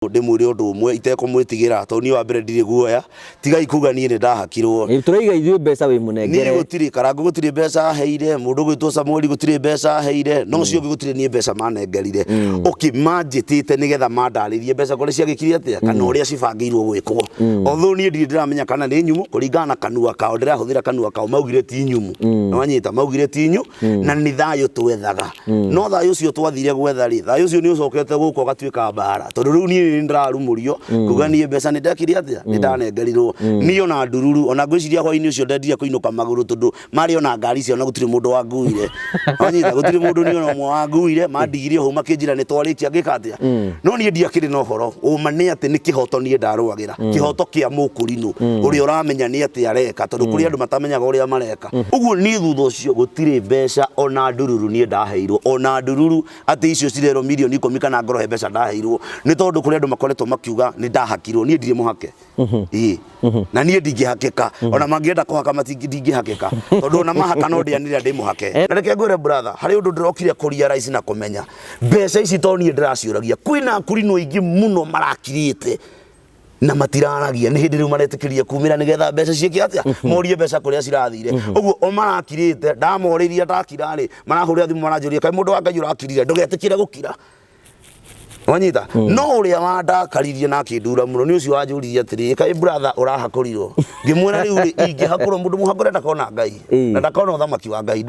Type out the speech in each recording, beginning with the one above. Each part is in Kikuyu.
Ndĩmwĩre ũndũ ũmwe itekũmwĩtigĩra tondũ niĩ wa mbere ndirĩ guoya, tigai kuga niĩ nĩ ndahakirwo. Ĩ, Tũraiga ithuĩ mbeca wĩ Niĩ mũnengere. gũtirĩ Karangũ gũtirĩ mbeca aheire, mũndũ ũgwĩtwo Samueli gũtirĩ mbeca aheire, no ũcio ũngĩ gũtirĩ niĩ mbeca manengerire. Okay, manjĩtĩte nĩgetha mandarĩrie mbeca kũrĩa ciagĩkire atĩa kana ũrĩa cibangĩirwo gwĩkwo. Although niĩ ndirĩ ndĩramenya kana nĩ nyumu kũringana na kanua kao, ndĩrahũthĩra kanua kao maugire ti nyumu. Nĩwanyita, maugire ti nyu na nĩ thayũ twethaga. No thayũ ũcio twathire gwetha rĩ, thayũ ũcio nĩ ũcokete gũka ũgatuĩka mbara tondũ rĩu niĩ nĩ ndĩrarumũrio kuga niĩ mbeca nĩ ndekire atĩa, nĩ ndanengerirwo niĩ ona ndururu, ona ngwĩciria hwainĩ ũcio ndendire kũinũka magũrũ tondũ marĩ ona ngari ciao na gũtirĩ mũndũ wanguire. Wanyita, gũtirĩ mũndũ niĩ ona ũmwe wanguire, mandigire o hau makĩnjĩra nĩ twarĩkia ngĩka atĩa. No niĩ ndiakĩrĩ na ũhoro, ũma nĩ atĩ nĩ kĩhoto niĩ ndarũagĩra, kĩhoto kĩa mũkũrinũ ũrĩa ũramenya nĩ atĩa areka tondũ kũrĩ andũ matamenyaga ũrĩa mareka. Ũguo niĩ thutha ũcio gũtirĩ mbeca ona ndururu niĩ ndaheirwo, ona ndururu atĩ icio cirerwo mirioni ikũmi kana ngoro he mbeca ndaheirwo, nĩ tondũ kũrĩ andũ makoretwo makiuga nĩ ndahakirwo, niĩ ndirĩ mũhake. Ĩĩ. Na niĩ ndingĩhakĩka, ona mangĩenda kũhaka ndingĩhakĩka, tondũ ona mahaka no ndĩanĩrĩra ndĩ mũhake. Na reke ngwĩre brother, harĩ ũndũ ndĩrokire kũ realize na kũmenya, mbeca ici to niĩ ndĩraciũragia, kwĩna akũrinũ aingĩ mũno marakirĩte na matiraragia, nĩ hĩndĩ rĩu maretĩkĩria kumĩra nĩgetha mbeca ciĩke atĩa, morie mbeca kũrĩa cirathire. Ũguo o marakirĩte, ndamorĩria ndakira rĩ, marahũrĩra thimũ maranjũria kaĩ mũndũ wa Ngai ũrakirire, ndũgetĩkĩre gũkira. Wanyita? No ũrĩa wandakaririe na akĩndura mũno nĩ ũcio wanjũririe atĩrĩrĩ, kaĩ brother ũrahakũrirwo? Ngĩmwĩra rĩu rĩ, ingĩhakũrwo mũndũ mũhakũre ndakona Ngai na ndakona ũthamaki wa Ngai.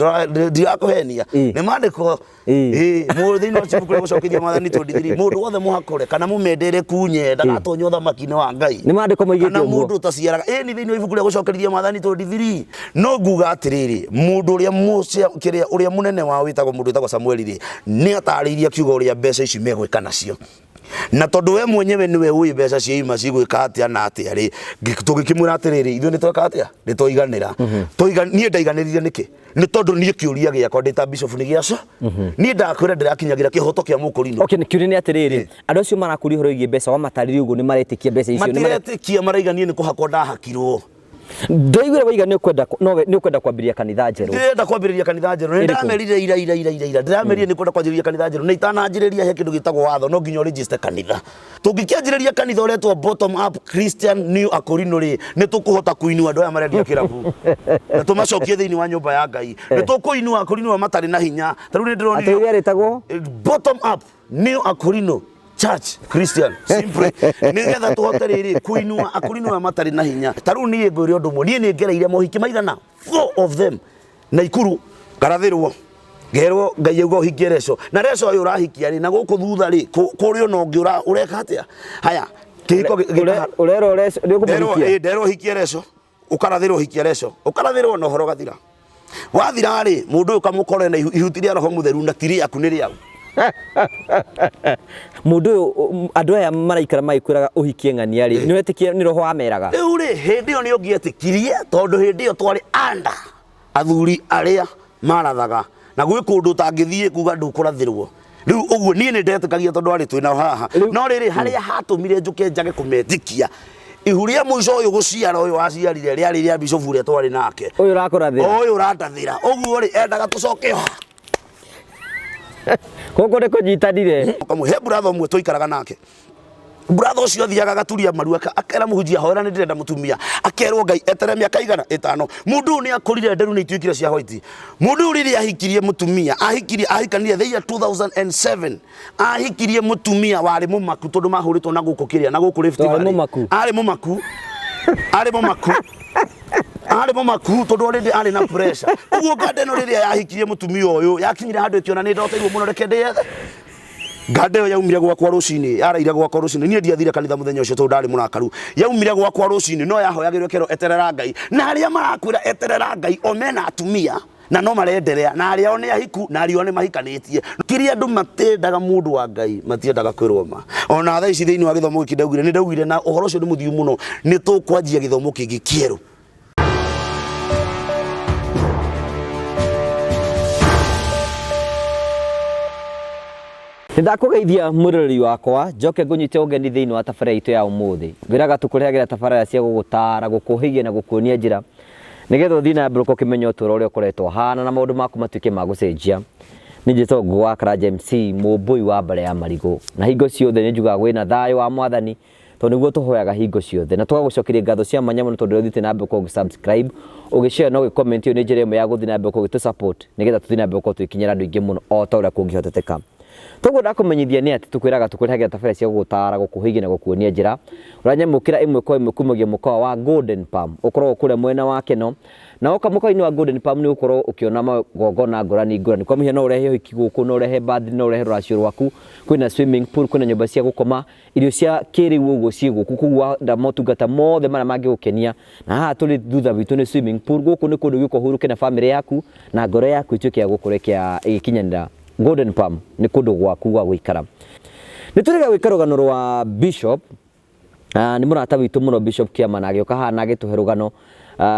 Ndirakũhenia. Nĩ maandĩko. Ĩĩ, thĩinĩ wa ibuku rĩa gũcokithia Mwathani 23, mũndũ wothe mũhakũre kana mũmendere kunye ndagatonya ũthamaki-inĩ wa Ngai. Nĩ maandĩko moigĩte Kana ũguo. mũndũ ũtaciaraga. Ĩni thĩinĩ wa ibuku rĩa gũcokerithia Mwathani 23. No nguga atĩrĩrĩ, mũndũ ũrĩa kĩrĩa ũrĩa mũnene wao wĩtagwo mũndũ wĩtagwo Samueli rĩ, nĩ atarĩirie akiuga ũrĩa mbeca ici megwĩka nacio. Na tondũ we mwenyewe nĩwe ũĩ mbeca ciaima cigwĩka atĩa na atĩa rĩ, tũgĩkĩmwĩra atĩrĩrĩ, ithuĩ nĩ tweka atĩa? Nĩ twaiganĩra. Niĩ ndaiganĩrire nĩkĩ? Nĩ tondũ niĩ kĩũria gĩakwa ndĩ ta bishop nĩ gĩaca. Niĩ ndakwĩra ndĩrakinyagĩra kĩhoto kĩa mũkũrinũ. Okay, kĩũria nĩ atĩrĩrĩ, andũ acio marakũria ũhoro wĩgiĩ mbeca wamatarĩria ũguo nĩ maretĩkia mbeca icio? Matiretĩkia, maraiga niĩ nĩ kũhakwo ndahakirwo. Ndaiguire waiga nĩ ũkwenda nowe nĩ ũkwenda kwambĩrĩria kanitha njerũ. Ndĩrenda kwambĩrĩria kanitha njerũ. Nĩ Ĩrĩkũ? ndamerire ira ira ira ira ira. Ndĩramerire nĩ kwenda kwanjĩrĩria kanitha njerũ. Na itananjĩrĩria he kĩndũ gĩtagwo watho, no nginya ũregister kanitha. Tũngĩkĩanjĩrĩria kanitha ũretwo Bottom Up Christian New Akorino rĩ, nĩ tũkũhota kũinua andũ aya marendia kĩrabu. Na tũmacokie thĩinĩ wa nyũmba ya Ngai. Nĩ tũkũinua Akorino aya matarĩ na hinya. Ta rĩu nĩ Atĩ ndĩronire ĩrĩa ĩtagwo Bottom Up New Akorino Church Christian simply nĩgetha tũhote rĩrĩ kũinua akũrinũ aya matarĩ na hinya. Ta rĩu niĩ ngwĩre ũndũ ũmwe, niĩ nĩ ngereire mohiki maigana 4 of them Naikuru, ngarathĩrwo ngerwo Ngai auga ũhikie Reco, na Reco ũyũ ũrahikia rĩ, na gũkũ thutha rĩ, kũrĩ ona ũngĩ ũreka atĩa? Haya, kĩhiko Ũrerwo Reco nĩ ũkũmũhikia? Nderwo ũhikie Reco, ũkarathĩrwo ũhikie Reco, ũkarathĩrwo na ũhoro ũgathira. Wathira rĩ, mũndũ ũyũ ũkamũkora na ihuti rĩa Roho Mũtheru na ti rĩaku nĩ rĩau. Mũndũ ũyũ, andũ aya maraikara magĩkwĩraga ũhikie ng'ania rĩ, nĩ wetĩkia nĩ roho wameraga? Rĩu rĩ, hĩndĩ ĩyo nĩ ũngĩetĩkirie tondũ hĩndĩ ĩyo twarĩ under athuri arĩa marathaga, na gwĩ kũndũ ũtangĩthiĩ kuga ndũkũrathĩrwo. Rĩu ũguo niĩ nĩ ndetĩkagia tondũ arĩ twĩ nao haha. No rĩrĩ, harĩa hatũmire njũke njage kũmetĩkia, ihu rĩa mũico ũyũ gũciara ũyũ waciarire rĩarĩ rĩa bishofu ũrĩa twarĩ nake. Ũyũ ũrakũrathĩra. Ũyũ ũrandathĩra. Ũguo rĩ, endaga tũcoke ha? Gũkũ nĩ kũnyitanire. Kamwe, he brother ũmwe twaikaraga nake. Brother ũcio athiaga agaturia maru akera mũhunjia hoera nĩ ndĩrenda mũtumia, akerwo Ngai etere mĩaka igana ĩtano. Mũndũ ũyũ nĩ akũrire nderu nĩ ituĩkire cia white. Mũndũ ũyũ rĩrĩa ahikirie mũtumia, ahikirie, ahikanire the year 2007, ahikirie mũtumia warĩ mũmaku tondũ mahũrĩtwo na gũkũ kĩrĩa, na gũkũ Rift Warĩ Valley. mũmaku? Arĩ mũmaku. Arĩ mũmaku. Arĩ mũmaku tondũ already arĩ na pressure. Ũguo nganda ĩno rĩrĩa yahikirie mũtumia ũyũ, yakinyire handũ ĩkĩona nĩ ndoteirwo mũno reke ndĩyethe. Nganda ĩyo yaumire gwakwa rũcinĩ, yaraire gwakwa rũcinĩ. Niĩ ndiathire kanitha mũthenya ũcio tondũ ndarĩ mũrakaru. Yaumire gwakwa rũcinĩ, no yahoyagĩrwo ĩkerwo eterera Ngai. Na arĩa marakwĩra eterera Ngai, o mena atumia na no marenderea, na arĩa o nĩ ahiku na arĩa o nĩ mahikanĩtie. Kĩrĩa andũ matendaga mũndũ wa Ngai, matiendaga kwĩrwo ma. Ona thaa ici thĩinĩ wa gĩthomo gĩkĩ ndaugire, nĩ ndaugire na ũhoro ũcio nĩ mũthiu mũno, nĩ tũkwanjia gĩthomo kĩngĩ kĩerũ. Nĩndakũgeithia mwĩroreri wakwa, njoke ngũnyite ũgeni thĩinĩ wa tabarĩra itũ ya ũmũthĩ. Ngwĩraga tũkũrehagĩra tabarĩra cia gũgũtaara, gũkũhĩgia na gũkuonia njĩra nĩgetha ũthiĩ na mbere ũkĩmenya ũtũũro ũrĩa ũkoretwo ũhana na maũndũ maku matuĩke ma gũcenjia. Nĩ njĩtagwo Ngũgũ wa Karanja MC, mũmbũi wa mbare ya marigũ. Na hingo ciothe nĩ njugaga wĩna thayũ wa mwathani, tondũ nĩguo tũhoyaga hingo ciothe. Na tũgagũcokeria ngatho cia mwanya mũno tondũ ũrĩa ũthiĩte na mbere gũkorwo ũgĩ subscribe, ũgĩ share na ũgĩ comment, ĩyo nĩ njĩra ĩmwe ya gũthiĩ na mbere gũkorwo ũgĩtũ support nĩgetha tũthiĩ na mbere gũkorwo tũgĩkinyĩra andũ aingĩ mũno o ta ũrĩa kũngĩhoteteka. Toguo ndakũmenyithia nĩ atĩ tũkwĩraga tũkũrehagĩra tabarĩra cia gũgũtaara, gũkũhĩgia na gũkuonia njĩra. Ũranyamũkĩra ĩmwe kwa ĩmwe kumagia mũkawa wa Golden Palm. Ũkoragwo kũrĩa mwena wa Keno. Na woka mũkawa-inĩ wa Golden Palm nĩ ũgũkorwo ũkĩona magongona ngũrani ngũrani. Kwa mũhiano no ũrehe ũhiki gũkũ, no ũrehe birthday, no ũrehe rũracio rwaku. Kwĩna swimming pool, kwĩna nyũmba cia gũkoma, irio cia kĩrĩu ũguo ciĩ gũkũ. Koguo wenda motungata mothe marĩa mangĩgũkenia. Na haha tũrĩ thutha witũ nĩ swimming pool. Gũkũ nĩ kũndũ ũngĩũka ũhurũke na bamĩrĩ yaku na ngoro yaku ĩtuĩke ya gũkorwo ĩgĩkinyanĩra. Golden Palm nĩ kũndũ gwaku gwa gũikara. Nĩ tũrĩga gwĩka rũgano rwa Bishop, nĩ mũrata witũ mũno Bishop Kĩama na agĩũka haha na agĩtũhe rũgano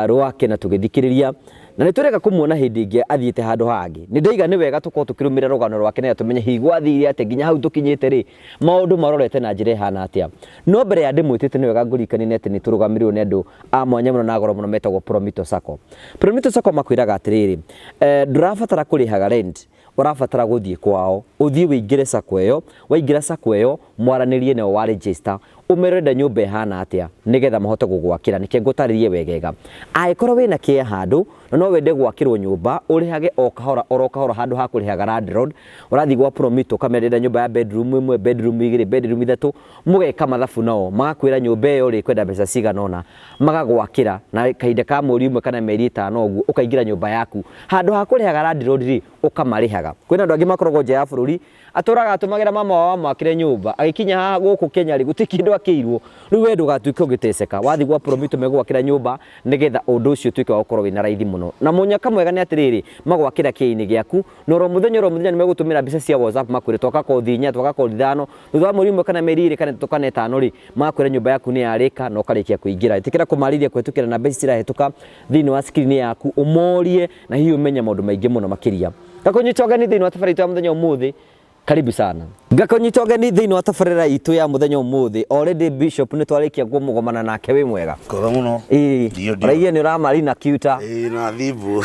rwake na tũgĩthikĩrĩria na nĩ tũrĩga kũmuona hĩndĩ ĩngĩ athiĩte handũ hangĩ. Nĩ ndaiga nĩ wega tũkorwo tũkĩrũmĩrĩra rũgano rwake nĩgetha tũmenye hihi gwathire atĩa nginya hau tũkinyĩte rĩ, maũndũ marorete na njĩra ĩhana atĩa. No mbere ya ndĩmwĩtĩte nĩ wega ngũririkanie nĩ atĩ nĩ tũrũgamĩrĩirwo nĩ andũ a mwanya mũno na goro mũno metagwo Promito Sacco. Promito Sacco makwĩraga atĩrĩrĩ, ndũrabatara kũrĩhaga rent, ũrabatara gũthiĩ kwao, ũthiĩ wĩingĩre sacco ĩyo, waingĩra sacco ĩyo, mwaranĩrie nao wa register, ũmere ũrenda nyũmba ĩhana atĩa, nĩgetha mahote gũgwakĩra. Nĩkĩo ngũtarĩrie wegega. Angĩkorwo wĩna kĩea handũ, na no wende gwakĩrwo nyũmba, ũrĩhage o kahora oro kahora handũ ha kũrĩhaga landlord, ũrathiĩ gwa Promito ũkamera ndĩrenda nyũmba ya bedroom ĩmwe, bedroom igĩrĩ, bedroom ithatũ, mũgeka mathabu nao, magakwĩra nyũmba ĩyo rĩ, ĩkwenda mbeca cigana ũna. Magagwakĩra na kahinda ka mweri ũmwe kana mĩeri ĩtano ũguo ũkaingĩra nyũmba yaku. Handũ ha kũrĩhaga landlord rĩ, ũkamarĩhaga. Kwĩna andũ angĩ makoragwo nja ya bũrũri, atũraga atũmagĩra mama wao amwakĩre nyũmba, agĩkinya haha gũkũ Kenya rĩ, gũtirĩ kĩndũ akĩirwo. Rĩu we ndũgatuĩke ũgĩteceka, wathiĩ gwa Promito megũgwakĩra nyũmba nĩgetha ũndũ ũcio ũtuĩke wa gũkorwo wĩna raithi mũno. Na mũnyaka mwega nĩ atĩrĩrĩ, magwakĩra kĩĩ-inĩ gĩaku, na oro mũthenya oro mũthenya nĩ megũtũmĩra mbica cia WhatsApp makwĩre twaka kothi inya, twaka kothi ithano, thutha wa mweri ũmwe kana mĩeri ĩrĩ kana ĩtatũ kana ĩtano rĩ, magakwĩra nyũmba yaku nĩ yarĩka na ũkarĩkia kũingĩra. Ĩtĩkĩra kũmarĩria kũhĩtũkĩra namba ici cirahĩtũka thĩinĩ wa screen yaku, ũmorie na hihi ũmenye maũndũ maingĩ mũno makĩria. Ngakũnyita ũgeni thĩinĩ wa tabarĩra itũ ya mũthenya ũmũthĩ, karibu sana. Ngakũnyita ũgeni thĩinĩ wa tabarĩra itũ ya mũthenya ũmũthĩ. Already Bishop nĩ twarĩkia kũmũgomana nake, wĩ mwega? Kwega mũno. Ĩĩ. Ndio, ndio. Ũraigua nĩ ũramarina kiuta. Ĩĩ na thimbu.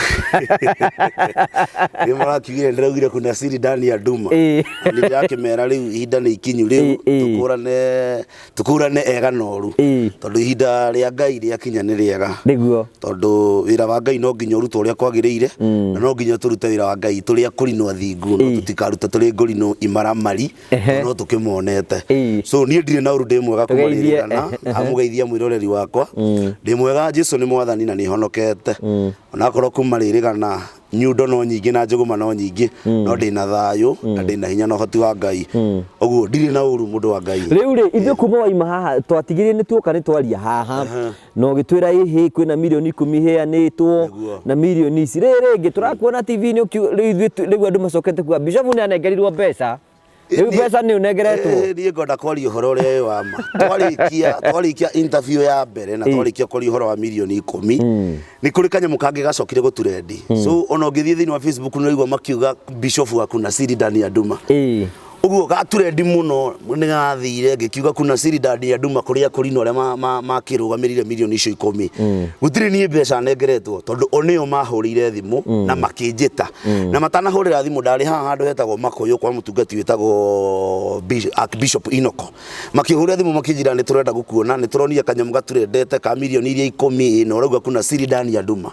Nĩ marakiugire ndĩraugire kuna siri ndani ya nduma. Ĩĩ. Na nĩ ndĩrakĩmera rĩu ihinda nĩ ikinyu rĩu Ĩĩ, ĩĩ. tũkũrane tũkũrane ega na ũru. Ĩĩ. Tondũ ihinda rĩa Ngai rĩakinya nĩ rĩega. Nĩguo. Tondũ wĩra wa Ngai no nginya ũrutwo ũrĩa kwagĩrĩire na no nginya tũrute wĩra wa Ngai tũrĩ akũrinũ athingu no Ĩĩ. tũtikaruta tũrĩ ngũrinũ imaramari Ehe. no tũkĩmonete. Ĩĩ. So niĩ ndirĩ na ũru, ndĩ mwega Tũgeithie. kũmaririkana amũgeithia mwĩroreri wakwa. Ndĩ mwega, Jesu nĩ mwathani na nĩ honokete onakorwo kuma rĩrĩgana nyundo no nyingĩ na njũgũma no nyingĩ, no ndĩ na thayũ na ndĩ na hinya na ũhoti wa Ngai, ũguo ndirĩ na ũru, mũndũ wa Ngai. Rĩu rĩ, ithuĩ kuma waima haha twatigire nĩ tuoka nĩ twaria haha na ũgĩtwĩra ĩhĩ kwĩna mirioni 10 iheanĩtwo Nĩguo. na mirioni ici rĩ rĩngĩ tũrakuona TV-inĩ rĩu ithuĩ rĩu andũ macokete kuga Bishop nĩ anengerirwo mbeca, rĩu mbeca nĩ ũnengeretwo. Niĩ ngwenda kwaria ũhoro ũrĩa wĩ wa ma. Twarĩkia interview ya mbere na twarĩkia kwaria ũhoro wa mirioni 10, nĩ kũrĩ kanyamũ kangĩ gacokire gũturendi. So ona ũngĩthiĩ thĩinĩ wa Facebook nĩ ũraigua makiuga Bishop wa kuna siri ndani ya nduma. Ũguo gaturendi mũno nĩ gathire ngĩkiuga kuna siri ndani ya nduma kũrĩa kũrinũ arĩa makĩrũgamĩrĩire mirioni icio 10. Gũtirĩ niĩ mbeca nengeretwo tondũ o nĩo mahũrĩire thimũ na makĩnjĩta. Na matanahũrĩra thimũ ndarĩ haha handũ hetagwo Makũyũ kwa mũtungati wĩtagwo Archbishop Inoko. Makĩhũrĩra thimũ makĩnjĩra nĩ tũrenda gũkuona, nĩ tũronire kanyamũ gaturendete ka mirioni iria 10 na ũrauga kuna siri ndani ya nduma.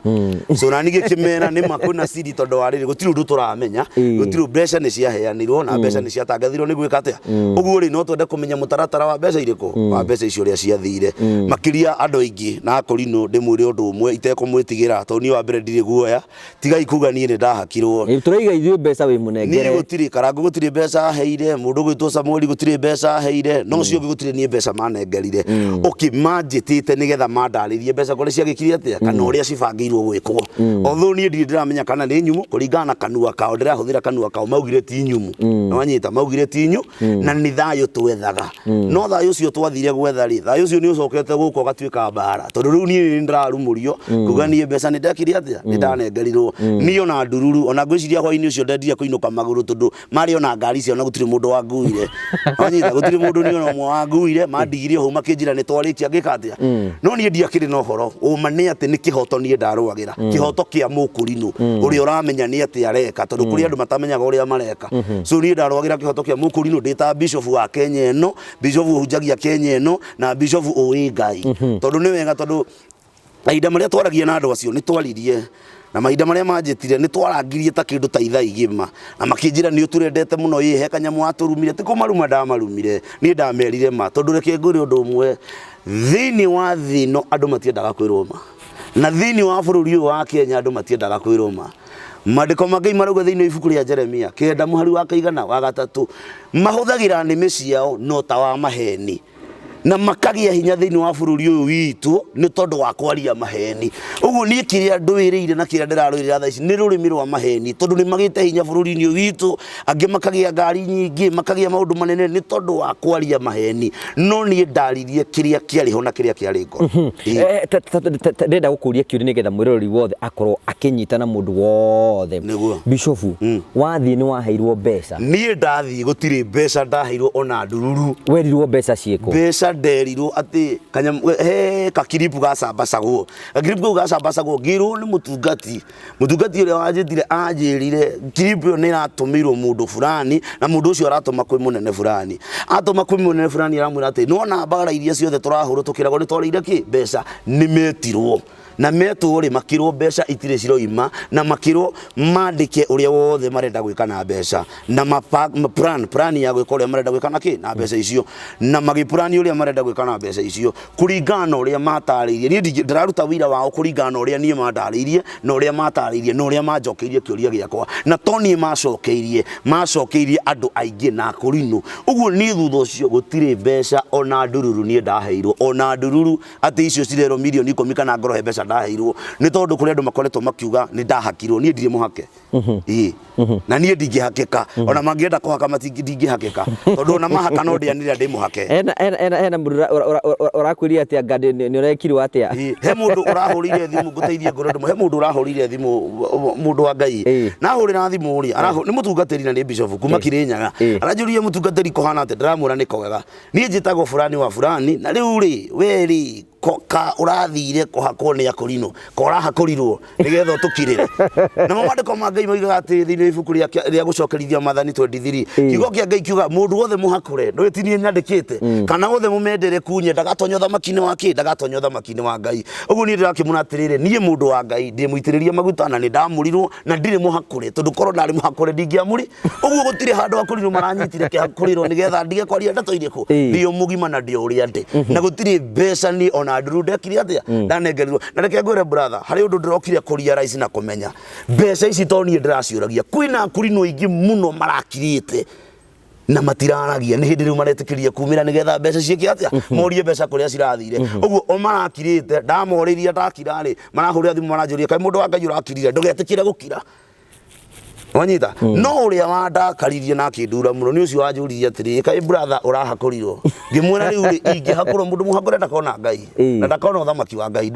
So na niĩ ngĩkĩmera nĩ ma kwĩna siri tondũ wa rĩrĩ gũtirĩ ũndũ tũramenya, gũtirĩ mbeca nĩ ciaheanirwo na mbeca nĩ ciatangathirwo nĩ gwĩka atĩa. Ũguo rĩ no twende kũmenya mũtaratara wa mbeca irĩkũ, wa mbeca icio ũrĩa ciathire. Makĩria andũ aingĩ na akũrinũ ndĩmwĩre ũndũ ũmwe itekũmwĩtigĩra tondũ niĩ wa mbere ndirĩ guoya, tigai kuga niĩ nĩ ndahakirwo. Ĩ, tũraiga ithuĩ mbeca wĩ Niĩ mũnengere. gũtirĩ Karangũ, gũtirĩ mbeca aheire mũndũ ũgwĩtwo Samueli, gũtirĩ mbeca aheire no ũcio ũngĩ gũtirĩ niĩ mbeca manengerire. Okay, manjĩtĩte nĩgetha mandarĩrie mbeca kũrĩa ciagĩkire atĩa kana ũrĩa cibangĩirwo gwĩkwo. Although niĩ ndirĩ ndĩramenya kana nĩ nyumu kũringana na kanua kao, ndĩrahũthĩra kanua kao, maugire ti nyumu. Nĩwanyita, maugire Twaugire ti inyu na nĩ thayũ twethaga, no thayũ ũcio twathire gwetha rĩ, thayũ ũcio nĩ ũcokete gũka ũgatuĩka mbara, tondũ rĩu niĩ nĩ ndĩrarumũrio kuga niĩ mbeca nĩ ndekire atĩa, nĩ ndanengerirwo niĩ ona ndururu. Ona ngwĩciria hwainĩ ũcio ndendire kũinũka magũrũ, tondũ marĩ ona ngari ciao na gũtirĩ mũndũ wanguire. Wanyita, gũtirĩ mũndũ niĩ ona ũmwe wanguire, mandigire o hau makĩnjĩra nĩ twarĩkia ngĩka atĩa. No niĩ ndiakĩrĩ na ũhoro ũma nĩ atĩ nĩ kĩhoto niĩ ndarũagĩra, kĩhoto kĩa mũkũrinũ ũrĩa ũramenya nĩ atĩ areka, tondũ kũrĩ andũ matamenyaga ũrĩa mareka. So niĩ ndarũagĩra kĩhoto kĩa mũkũrinũ ndĩ ta bishop wa Kenya ĩno, bishop ũhunjagia Kenya ĩno, na bishop ũĩ Ngai, tondũ nĩ wega, tondũ mahinda marĩa twaragia na andũ acio nĩ twaririe, na mahinda marĩa manjĩtire nĩ twarangirie ta kĩndũ ta ithaa igima, na makĩnjĩra nĩ ũtũrendete mũno, ĩ he kanyamũ watũrumire. Ti kũmaruma ndamarumire, niĩ ndamerire ma, tondũ reke ngwĩre ũndũ ũmwe, thĩinĩ wa thĩ ĩno andũ matiendaga kwĩrwo ma, na thĩinĩ wa bũrũri ũyũ wa Kenya andũ matiendaga kwĩrwo ma. Maandĩko ma Ngai marauga thĩinĩ wa ibuku rĩa Jeremia 9 mũhari wa kaigana wa 3, mahũthagĩra nĩmĩ ciao no ta wa maheni, na makagĩa hinya thĩinĩ wa bũrũri ũyũ witũ nĩ tondũ wa kwaria maheni. Ũguo niĩ kĩrĩa ndũĩrĩire na kĩrĩa ndĩrarũĩrĩra thaa ici nĩ rũrĩmĩ rwa maheni, tondũ nĩ magĩte hinya bũrũri-inĩ ũyũ witũ, angĩ makagĩa ngari nyingĩ, makagĩa maũndũ manene nĩ tondũ wa kwaria maheni. No niĩ ndaririe kĩrĩa kĩarĩ ho na kĩrĩa kĩarĩ ngoro. Ĩĩ. Ndĩrenda gũkũria kĩũria nĩgetha mwĩroreri wothe akorwo akĩnyita na mũndũ wothe. Nĩguo. Bishofu, wathiĩ nĩ waheirwo mbeca? Niĩ ndathiĩ gũtirĩ mbeca ndaheirwo ona ndururu. Werirwo mbeca ciĩkũ? Mbeca nderirwo atĩ kanyamũ he kakiripu gacambacagwo, gakiripu kau gacambacagwo, ngĩrwo nĩ mũtungati, mũtungati ũrĩa wanjĩtire anjĩrire kiripu ĩyo nĩ ĩratũmĩirwo mũndũ fulani, na mũndũ ũcio aratũma kwĩ mũnene fulani, atũma kwĩ mũnene fulani aramwĩra atĩ nĩwona mbara iria ciothe tũrahũrwo tũkĩragwo nĩ twarĩire kĩ mbeca, nĩ metirwo na metwo rĩ, makĩrwo mbeca itirĩ ciroima, na makĩrwo mandĩke ũrĩa wothe marenda gwĩka na mbeca, na plan ya gwĩka ũrĩa marenda gwĩka na kĩ na mbeca icio, na magĩpurani ũrĩa marenda gwĩka na mbeca icio kũringana na ũrĩa matarĩirie. Niĩ ndĩraruta wĩira wao kũringana na ũrĩa niĩ mandarĩirie, na ũrĩa matarĩirie, na ũrĩa manjokeirie kĩũria gĩakwa, na to niĩ macokeirie, macokeirie andũ aingĩ na akũrinũ. Ũguo niĩ thutha ũcio gũtirĩ mbeca ona ndururu niĩ ndaheirwo, ona ndururu atĩ icio cirerwo mirioni 10 kana ngoro he mbeca ndaheirwo, nĩ tondũ kũrĩ andũ makoretwo makiuga nĩ ndahakirwo. Niĩ ndirĩ mũhake. Ĩĩ, na niĩ ndingĩhakĩka, ona mangĩenda kũhaka ndingĩhakĩka, tondũ ona mahaka no ndĩanĩrĩra ndĩ mũhake. Hena mũndũ ũrakwĩria atĩa, anga nĩ ũrekirwo atĩa? Ĩĩ, he mũndũ ũrahũrĩire thimũ, ngũteithie ngoro ndũmwe, he mũndũ ũrahũrĩire thimũ, mũndũ wa Ngai. Na ahũrĩra thimũ rĩ, nĩ mũtungatĩri na nĩ bishop kuma Kirinyaga. Aranjũria mũtungatĩri kũhana atĩa, ndĩramwĩra nĩ kwega, niĩ njĩtagwo fulani wa fulani, na rĩu rĩ, we rĩ, ka ũrathire kũhakwo nĩ akũrinũ, ka ũrahakũrirwo nĩgetha ũtũkirĩre. Namo maandĩko ma Ngai moigaga atĩ thĩinĩ wa ibuku rĩa gũcokerithia Maathani 23, kiugo kĩa Ngai kiuga mũndũ wothe mũhakũre, ndũĩ ti niĩ nyandĩkĩte, kana wothe mũmendere kunye ndagatonya ũthamaki-inĩ wa kĩ, ndagatonya ũthamaki-inĩ wa Ngai. Ũguo niĩ ndĩrakĩmwĩra atĩrĩrĩ, niĩ mũndũ wa Ngai ndĩ mũitĩrĩrie maguta na nĩ ndamũrirwo na ndirĩ mũhakũre, tondũ korwo ndarĩ mũhakũre ndingĩamũri. Ũguo gũtirĩ handũ akũrinũ maranyitire kĩhakũrĩrwo nĩgetha ndige kwaria ndeto irĩkũ. Ndĩ o mũgima na ndĩ o ũrĩa ndĩ, na gũtirĩ mbeca niĩ ona nduru ndekire atĩa ndanengerirwo. Na reke ngwĩre brother, harĩ ũndũ ndĩrokire kũrealize na kũmenya, mbeca ici to niĩ ndĩraciũragia, kwĩna akũrinũ aingĩ mũno marakirĩte na matiraragia, nĩ hĩndĩ rĩu maretĩkĩria kumĩra nĩgetha mbeca ciĩke atĩa, morie mbeca kũrĩa cirathire. Ũguo o marakirĩte, ndamorĩria ndakira rĩ, marahũrĩra thimũ maranjũria, kaĩ mũndũ wa Ngai ũrakirire, ndũgetĩkĩre gũkira. Wanyita? No ũrĩa wandakaririe na akĩndura mũno nĩ ũcio wanjũririe atĩrĩ, kaĩ brother ũrahakũrirwo? Ngĩmwĩra rĩu rĩ, ingĩhakũrwo, mũndũ mũhakũre ndakona Ngai na ndakona ũthamaki wa Ngai.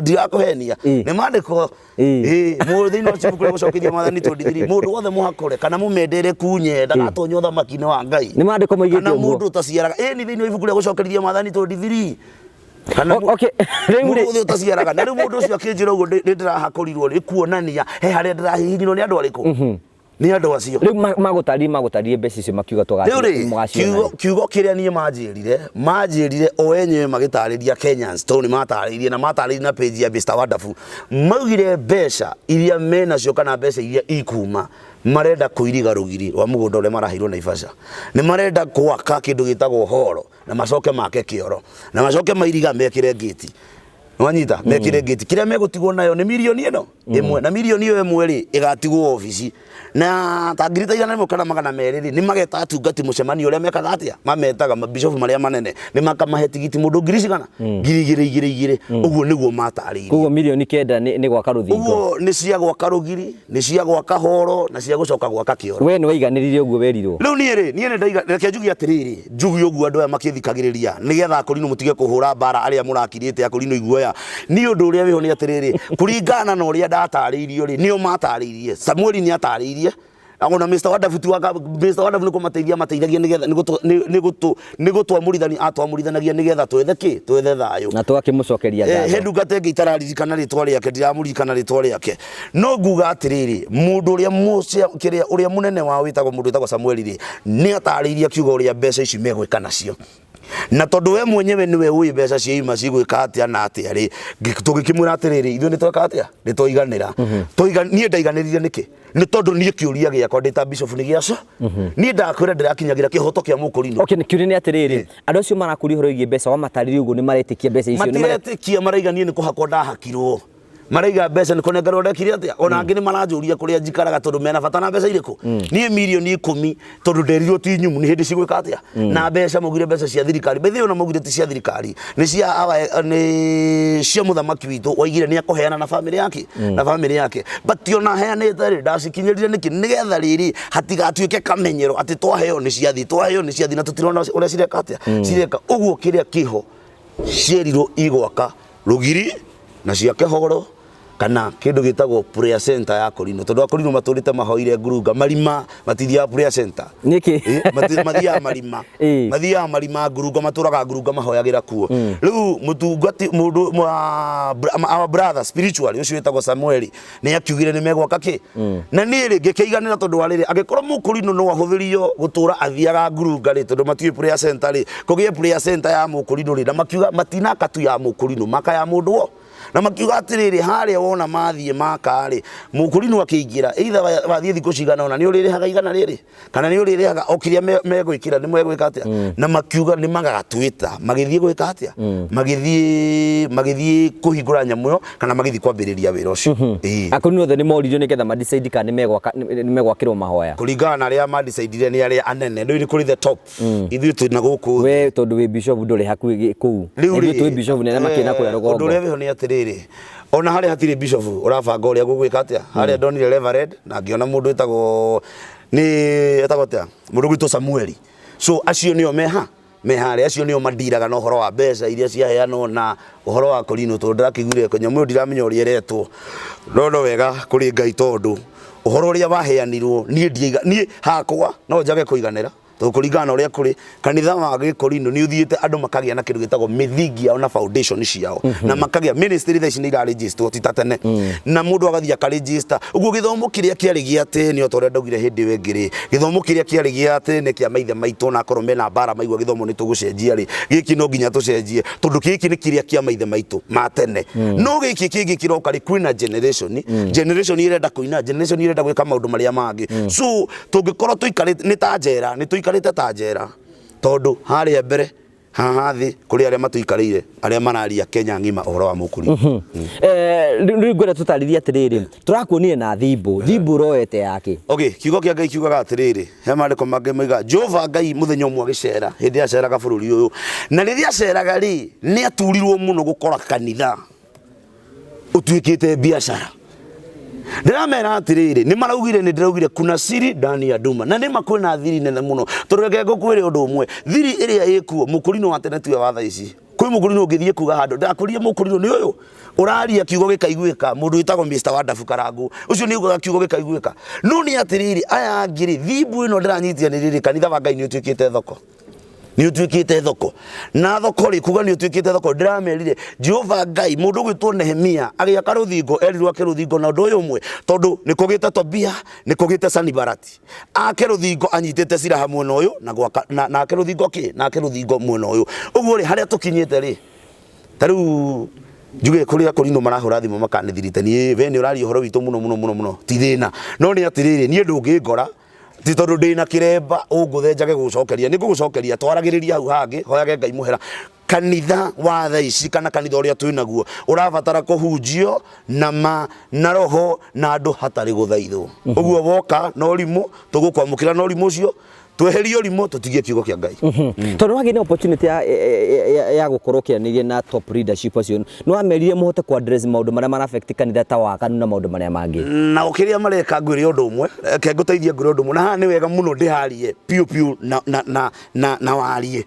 Ndirakũhenia, nĩ maandĩko. Ĩĩ, thĩinĩ wa ibuku rĩa gũcokeria Maathani 23, mũndũ wothe mũhakũre kana mũmendere kunye ndagatonya ũthamaki-inĩ wa Ngai. Nĩ maandĩko moigĩte Kana ũguo. Mũndũ ũtaciaraga. Ĩĩ, nĩ thĩinĩ wa ibuku rĩa gũcokeria Maathani 23. Kana Okay, rĩu mũndũ rĩ- ũyũ ũtaciaraga. Na rĩu mũndũ ũcio akĩnjĩra ũguo nĩ ndĩrahakũrirwo nĩ kuonania he harĩa ndĩrahihinyirwo nĩ andũ arĩkũ, nĩ andũ acio. Rĩu magũtarĩrie mbeca icio makiuga Rĩu rĩ, mũgaciona. Kiugo kĩrĩa niĩ manjĩrire o enyewe magĩtarĩria Kenyans, tondũ nĩ matarĩirie na matarĩirie na page ya Mr Wonderful, maugire mbeca iria menacio kana mbeca iria ikuma, marenda kũiriga rũgiri rwa mũgũnda ũrĩa maraheirwo Naivasha, nĩ marenda gwaka kĩndũ gĩtagwo horo, na macoke make kĩoro, na macoke mairiga mekĩre ngĩti. Nĩwanyita mekĩre ngĩti kĩrĩa megũtigwo nayo nĩ mirioni ĩno ĩmwe, na mirioni ĩyo ĩmwe rĩ ĩgatigwo obici na ta ngiri ta 100 kana 200 rĩ, nĩ mageta atungati mũcemanio ũrĩa mekaga atĩa, mametaga mabishofu marĩa manene, nĩ makamahe tigiti mũndũ ngiri cigana, ngiri igĩrĩ igĩrĩ igĩrĩ. Ũguo nĩguo matarĩirie. Koguo mirioni 9 nĩ gwaka rũthingo. Ũguo nĩ cia gwaka rũgiri, nĩ cia gwaka horo, na cia gũcoka gwaka kĩoro. We nĩ waiganĩrire ũguo werirwo? Rĩu niĩ rĩ, niĩ nĩ ndaiga, reke njuge atĩrĩrĩ, njuge ũguo andũ aya makĩthikagĩrĩria, nĩgetha akũrinũ mũtige kũhũra mbara arĩa mũrakirĩte akũrinũ iguoya. Niĩ ũndũ ũrĩa wĩho nĩ atĩrĩrĩ, kũringana na ũrĩa ndatarĩirio rĩ, nĩo matarĩirie. Samueli nĩ atarĩirie, ona Mr. Wadafu ti waka, Mr. Wadafu nĩ kũmateithia amateithagia nĩgetha nĩ gũtwamũrithania atwamũrithanagia nĩgetha twethe kĩ, twethe thayũ. Na tũgakĩmũcokeria He ngatho. ndungata ĩngĩ itararirikana rĩtwa rĩake, ndiramũririkana rĩtwa rĩake, no nguga atĩrĩrĩ, mũndũ ũrĩa kĩrĩa ũrĩa mũnene wao wĩtagwo mũndũ wĩtagwo Samueli rĩ, nĩ atarĩirie akiuga ũrĩa mbeca ici megwĩka nacio, na tondũ we mwenyewe nĩwe ũĩ mbeca ciaima cigwĩka atĩa na atĩa rĩ, tũgĩkĩmwĩra atĩrĩrĩ, ithuĩ nĩ tweka atĩa, nĩ twaiganĩra. Niĩ ndaiganĩrire nĩkĩ? Nĩ tondũ niĩ kĩũria gĩakwa ndĩ ta bishop nĩ gĩaco. Niĩ ndakwĩra ndĩrakinyagĩra kĩhoto kĩa mũkũrinũ. Okay, kĩũria nĩ atĩrĩrĩ, andũ acio marakũria ũhoro wĩgiĩ mbeca wamatarĩria ũguo nĩ maretĩkia mbeca icio? Matiretĩkia, maraiga niĩ nĩ kũhakwo ndahakirwo, maraiga mbeca nĩ kũnengerwo ndekire atĩa. Ona angĩ nĩ maranjũria kũrĩa njikaraga tondũ mena bata na mbeca irĩkũ. Niĩ mirioni 10 tondũ nderirwo ti nyumu nĩ hĩndĩ cigwĩka atĩa na mbeca maugire mbeca cia thirikari by the way, ona maugire ti cia thirikari, nĩ cia nĩ cia mũthamaki witũ waigire nĩ akũheana na bamĩrĩ yake, na bamĩrĩ yake. But ona heanĩte rĩ, ndacikinyĩrire nĩkĩ? Nĩgetha rĩrĩ hatigatuĩke kamenyero atĩ twaheo nĩ ciathi, twaheo nĩ ciathi, na tũtirona ũrĩa cireka atĩa, cireka ũguo. Kĩrĩa kĩho cierirwo igwaka rũgiri na ciake horo kana kĩndũ gĩtagwo prayer center ya Korino, tondũ akorino matũrĩte mahoire ngurunga marima, matithiaga prayer center. Nĩkĩ? Mathiaga marima. Mathiaga marima ngurunga, matũraga ngurunga, mahoyagĩra kuo. Rĩu mũtungati mũndũ our brother spiritually ũcio wĩtagwo Samueli nĩ akiugire nĩ megwaka kĩ, na niĩ rĩ ngĩkĩiganĩra tondũ wa rĩrĩ, angĩkorwo mũkũrinũ no ahũthĩrio gũtũra athiaga ngurunga rĩ, tondũ matiũĩ prayer center rĩ, kũgĩe prayer center ya mũkũrinũ rĩ, na makiuga matinaka tu ya mũkũrinũ, maka ya mũndũ wo, na makiuga atĩrĩrĩ, harĩa wona mathiĩ maka rĩ, mũkũrinũ akĩingĩra either wathiĩ thikũ cigana ũna nĩ ũrĩrĩhaga 100 rĩrĩ kana nĩ ũrĩrĩhaga o kĩrĩa megwĩkĩra nĩ megwĩka atĩa. Na makiuga nĩ magatwĩta magĩthiĩ gwĩka atĩa, magĩthiĩ kũhingũra nyamũ ĩyo kana magĩthiĩ kwambĩrĩria wĩra ũcio. Ĩĩ. Akũrinũ othe nĩ moririo nĩgetha madecide kana nĩ megwakĩrwo mahoya? Kũringana na arĩa madecidire nĩ arĩa anene rĩu nĩ kũrĩ the top, ithuĩ twĩ na gũkũ thĩ. We tondũ wĩ bishop ndũrĩ hakuhĩ kũu. Rĩu Ithuĩ rĩ twĩ bishop nene makĩna kũrĩa ũndũ rũgongo. Ũrĩa wĩho nĩ atĩrĩrĩ, ona harĩa hatirĩ bishop ũrabanga ũrĩa gũgwĩka atĩa. Harĩa ndonire reverend na ngĩona mũndũ wĩtagwo nĩ etagwo atĩa, mũndũ gwĩtwo Samueli, so acio nĩo meha meharĩa, acio nĩo mandiraga na ũhoro wa mbeca iria ciaheanwo na ũhoro wa Korino, tondũ ndĩrakĩiguire nyamũ ĩyo ndiramenya ũrĩa ĩretwo, no no wega kũrĩ Ngai tondũ ũhoro ũrĩa waheanirwo niĩ ndiaiga, niĩ hakwa no njage kũiganĩra tondũ kũringana na ũrĩa kũrĩ kanitha wa gĩkorino nĩ ũthiĩte andũ makagĩa na kĩndũ gĩtagwo mĩthingi yao na foundation ciao, na makagĩa ministry. Thaa ici nĩ iraregisterwo ti ta tene, na mũndũ agathiĩ akaregister ũguo. Gĩthomo kĩrĩa kĩarĩ gĩa tene, o ta ũrĩa ndaugire hĩndĩ ĩyo ĩngĩ rĩ, gĩthomo kĩrĩa kĩarĩ gĩa tene kĩa maithe maitũ, na akorwo mena mbara maigua gĩthomo nĩ tũgũcenjia rĩ, gĩkĩ no nginya tũcenjie tondũ gĩkĩ nĩ kĩrĩa kĩa maithe maitũ ma tene. No gĩkĩ kĩngĩ kĩroka rĩ, kwĩna generation ĩrenda kũina, generation ĩrenda gwĩka maũndũ marĩa mangĩ. So tũngĩkorwo tũikarĩte nĩ ta njera, nĩ tũikarĩte ta njera, tondũ harĩa mbere haha thĩ kũrĩ arĩa matũikarĩire, arĩa mararia Kenya ng'ima ũhoro wa mũkũri. Rĩu ngwenda tũtarĩrie atĩrĩrĩ, tũrakuonire na thimũ ũroete yake. Okay, kiugo kĩa Ngai kiugaga atĩrĩrĩ, he maandĩko mangĩ moiga Jehova Ngai mũthenya ũmwe agĩcera, hĩndĩ aceraga bũrũri ũyũ, na rĩrĩa aceraga rĩ, nĩ aturirwo mũno gũkora kanitha ũtuĩkĩte biacara. Ndĩramera atĩrĩrĩ, nĩ maraugire nĩ ndĩraugire kuna siri ndani ya nduma, na nĩma kwĩna thiri nene mũno, tondũ reke ngũkwĩre ũndũ ũmwe, thiri ĩrĩa ĩkuo mũkũrinũ wa tene tiwe wa thaa ici. Kwĩ mũkũrinũ ũngĩthiĩ kuga handũ ndakũrie mũkũrinũ nĩ ũyũ ũraria kiugo gĩkaiguĩka, mũndũ wĩtagwo Mr. Wadafu Karangu ũcio nĩ ugaga kiugo gĩkaiguĩka. No nĩ atĩrĩrĩ, aya angĩ rĩ, thimbu ĩno ndĩranyitia nĩ rĩrĩ, kanitha wa Ngai nĩ ũtuĩkĩte thoko, nĩ ũtuĩkĩte thoko, na thoko rĩ, kuga nĩ ũtuĩkĩte thoko, ndĩramerire Jehova Ngai mũndũ ũgwĩtwo Nehemia agĩaka rũthingo erirwo ake rũthingo na ũndũ ũyũ ũmwe, tondũ nĩ kũgĩte Tobia, nĩ kũgĩte Sanibalati, ake rũthingo anyitĩte silaha mwena ũyũ na gwaka na ake rũthingo kĩ na ake rũthingo mwena ũyũ. Ũguo rĩ, harĩa tũkinyĩte rĩ, ta rĩu njuge kũrĩa kũrinũ marahũra thimũ makanĩthirite niĩ, we nĩ ũraria ũhoro witũ mũno mũno mũno mũno, ti thĩna. No nĩ atĩrĩrĩ, niĩ ndũngĩngora ti tondũ ndĩna kĩremba ũngũthe njage gũgũcokeria, nĩ ngũgũcokeria, twaragĩrĩria hau hangĩ, hoyage Ngai mũhera. Kanitha wa thaa ici kana kanitha ũrĩa twĩ naguo ũrabatara kũhunjio na ma na roho na andũ hatarĩ gũthaithwo. Ũguo woka na ũrimũ, tũgũkwamũkĩra na ũrimũ ũcio, tweherie ũrimũ, tũtigie kiugo kĩa Ngai. Tondũ wagĩ na opportunity ya gũkorwo ũkĩaranĩria na top leadership acio, nĩ wamerire mũhote ku address maũndũ marĩa mara affect kanitha ta waganu na maũndũ marĩa mangĩ? Na ũkĩrĩa mareka, ngwĩre ũndũ ũmwe, reke ngũteithie ngwĩre ũndũ ũmwe, na haha nĩ wega mũno ndĩharie piũ piũ na warie.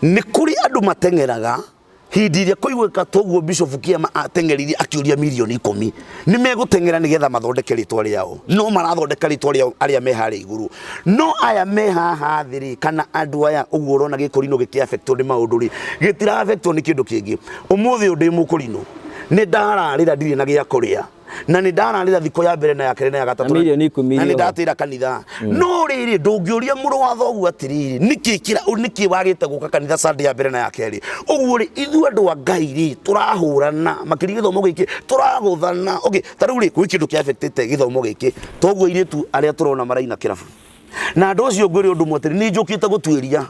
Nĩ kũrĩ andũ mateng'eraga hĩndĩ ĩrĩa kũiguĩka toguo Bishop Kĩama ateng'eririe akĩũria mirioni 10. Nĩ megũteng'era nĩgetha mathondeke rĩtwa rĩao, no marathondeka rĩtwa rĩao arĩa me harĩa igũrũ, no aya me haha thĩ rĩ, kana andũ aya ũguo ũrona gĩkũrinũ gĩkĩ affectwo nĩ maũndũ rĩ, gĩtira affectwo nĩ kĩndũ kĩngĩ. Ũmũthĩ ũyũ ndĩ mũkũrinũ, nĩ ndararĩra ndirĩ na gĩa kũrĩa, na nĩ ndararĩra thikũ ya mbere na ya kerĩ na ya gatatũ. Na mirioni 10 na nĩ iria ho. Ndatĩra kanitha, no rĩrĩ, ndũngĩũria mũrũ wa thoguo atĩrĩrĩ, nĩkĩ kĩra nĩkĩ wagĩte gũka kanitha Sunday ya mbere na ya kerĩ? Ũguo rĩ, ithuĩ andũ a Ngai rĩ, tũrahũrana makĩria gĩthomo gĩkĩ tũragũthana. Okay, ta rĩu rĩ, gwĩ kĩndũ kĩa affectĩte gĩthomo gĩkĩ, toguo airĩtu arĩa tũrona maraina kĩrabu na andũ acio. Ngwĩre ũndũ ũmwe atĩrĩ, nĩ njũkĩte gũtuĩria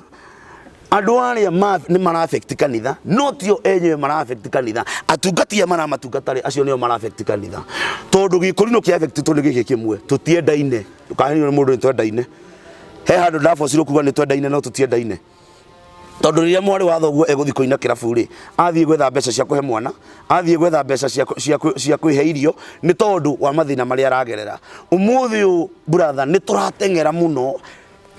andũ arĩa nĩ mara affect kanitha, no tio enyewe mara affect kanitha. Atungati aya maramatungata rĩ, acio nĩo mara affect kanitha, tondũ gĩkũrinũ kĩa affect nĩ gĩkĩ kĩmwe, tũtiendaine. Ndũkahenio nĩ mũndũ nĩ twendaine. He handũ ndabocirwo kuga nĩ twendaine, no tũtiendaine, tondũ rĩrĩa mwarĩ wa thoguo egũthiĩ kũina kĩrabu rĩ, athiĩ gwetha mbeca cia kũhe mwana, athiĩ gwetha mbeca cia kwĩhe irio, nĩ tondũ wa mathĩna marĩa aragerera. Ũmũthĩ ũyũ, brother, nĩ tũrateng'era mũno